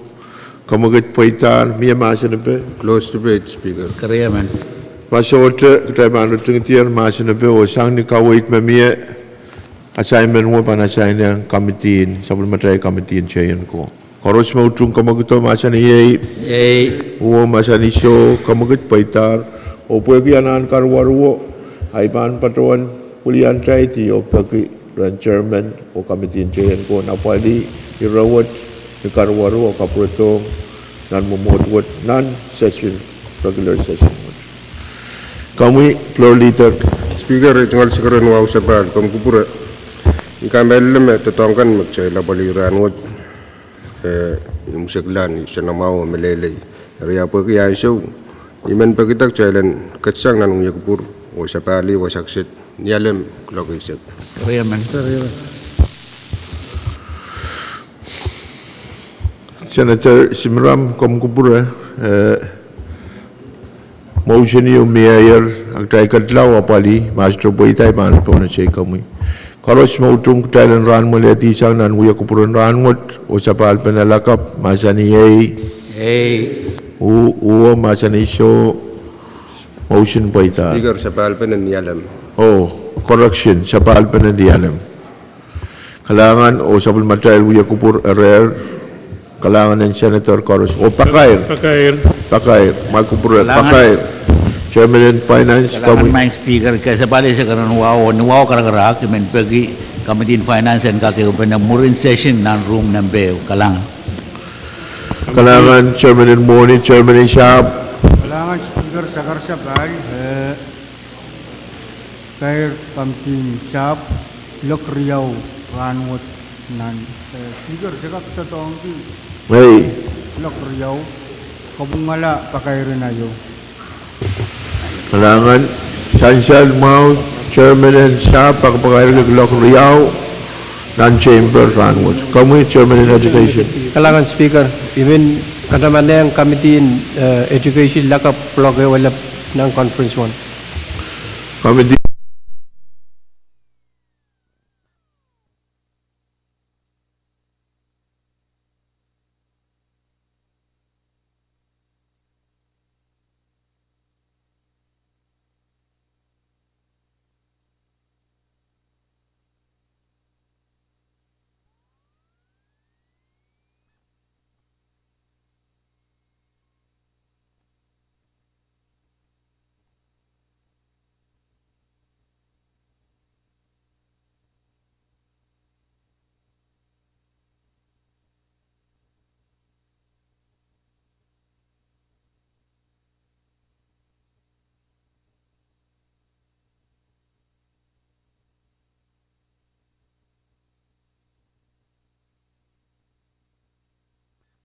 Kamwekid pweidahr, mie mahsen epe? Close debate, Speaker. Keriamen. Ma sohte, kitail pahn ritingdier mahsen epe oh sang ni kaweid me mie, assignment wo pahn assign-ehng committee en, sapwellimatail committee en J N ko. Koaros me utung kamwekido mahsanih ei. Ei. Uhwong mahsanih soh, kamwekid pweidahr. Oh pwehki anahn karuwaru o, ahi pahn patohwan wiliandi oh peki ren chairman oh committee en J N ko en apwalih ire wet ni karuwaru oh kapwuredohng nan mwomwohd wet nan session, regular session wet. Komwi Floor Leader. Speaker, ei tungoal sikeren wahu sapahl, komw kupwure. I kamehlele me doadoahk kan me kitail apwalih rahnwet, eh, imwisekla ni soanamwahu oh meleilei. Eri a pwehki ansou, I men pekida kitail en ketsang nan wiepe kupwur oh sapahlih wasa kiset ni alem kuloak eisek. Keriamen. Senator Simram, komw kupwure, eh, Motion ieu mie aier, a kitail ketilahng apwalih, ma sohte pweida I pahn pohnese komwi. Koaros me utung kitail en rahnmwelehdi sang nan wia kupwur en rahnwet, oh sapahlpen en lakapw, mahsanih ei. Ei. Uo, mahsanih soh, motion pweida. Speaker, sapahlpen en Ialem. Oh, correction, sapahlpen en Ialem. Kalahngan oh sapwellimatail wia kupwur erehr, kalahngan en senator koaros. Oh, pakair. Pakair. Pakair. Ma kupwur pakair. Chairman en Finance, kalahngan komwi. Maing Speaker, ke sapahl eisek erein wahu, ni wahu karakarahk, I men peki Committee en Finance en kak ehupene mwurin session nan room nempe ehu. Kalahngan. Kalahngan Chairman en Mwohni, Chairman en Sahpw. Kalahngan Speaker, sakar sapahl, eh, kair Committee en Sahpw, kuloak riau rahnwet nan, eh, Speaker, se kak doadoahngki. Ei. Kuloak riau, kapwungala pakair en aio. Kalahngan, sansal mwahu, Chairman en Sahpw, pak pakair kuloak riau nan chamber rahnwet. Komwi Chairman en Education. Kalahngan Speaker, I men katamanehng Committee en, eh, Education lakapw kuloak ehu elep nan conference one. Committee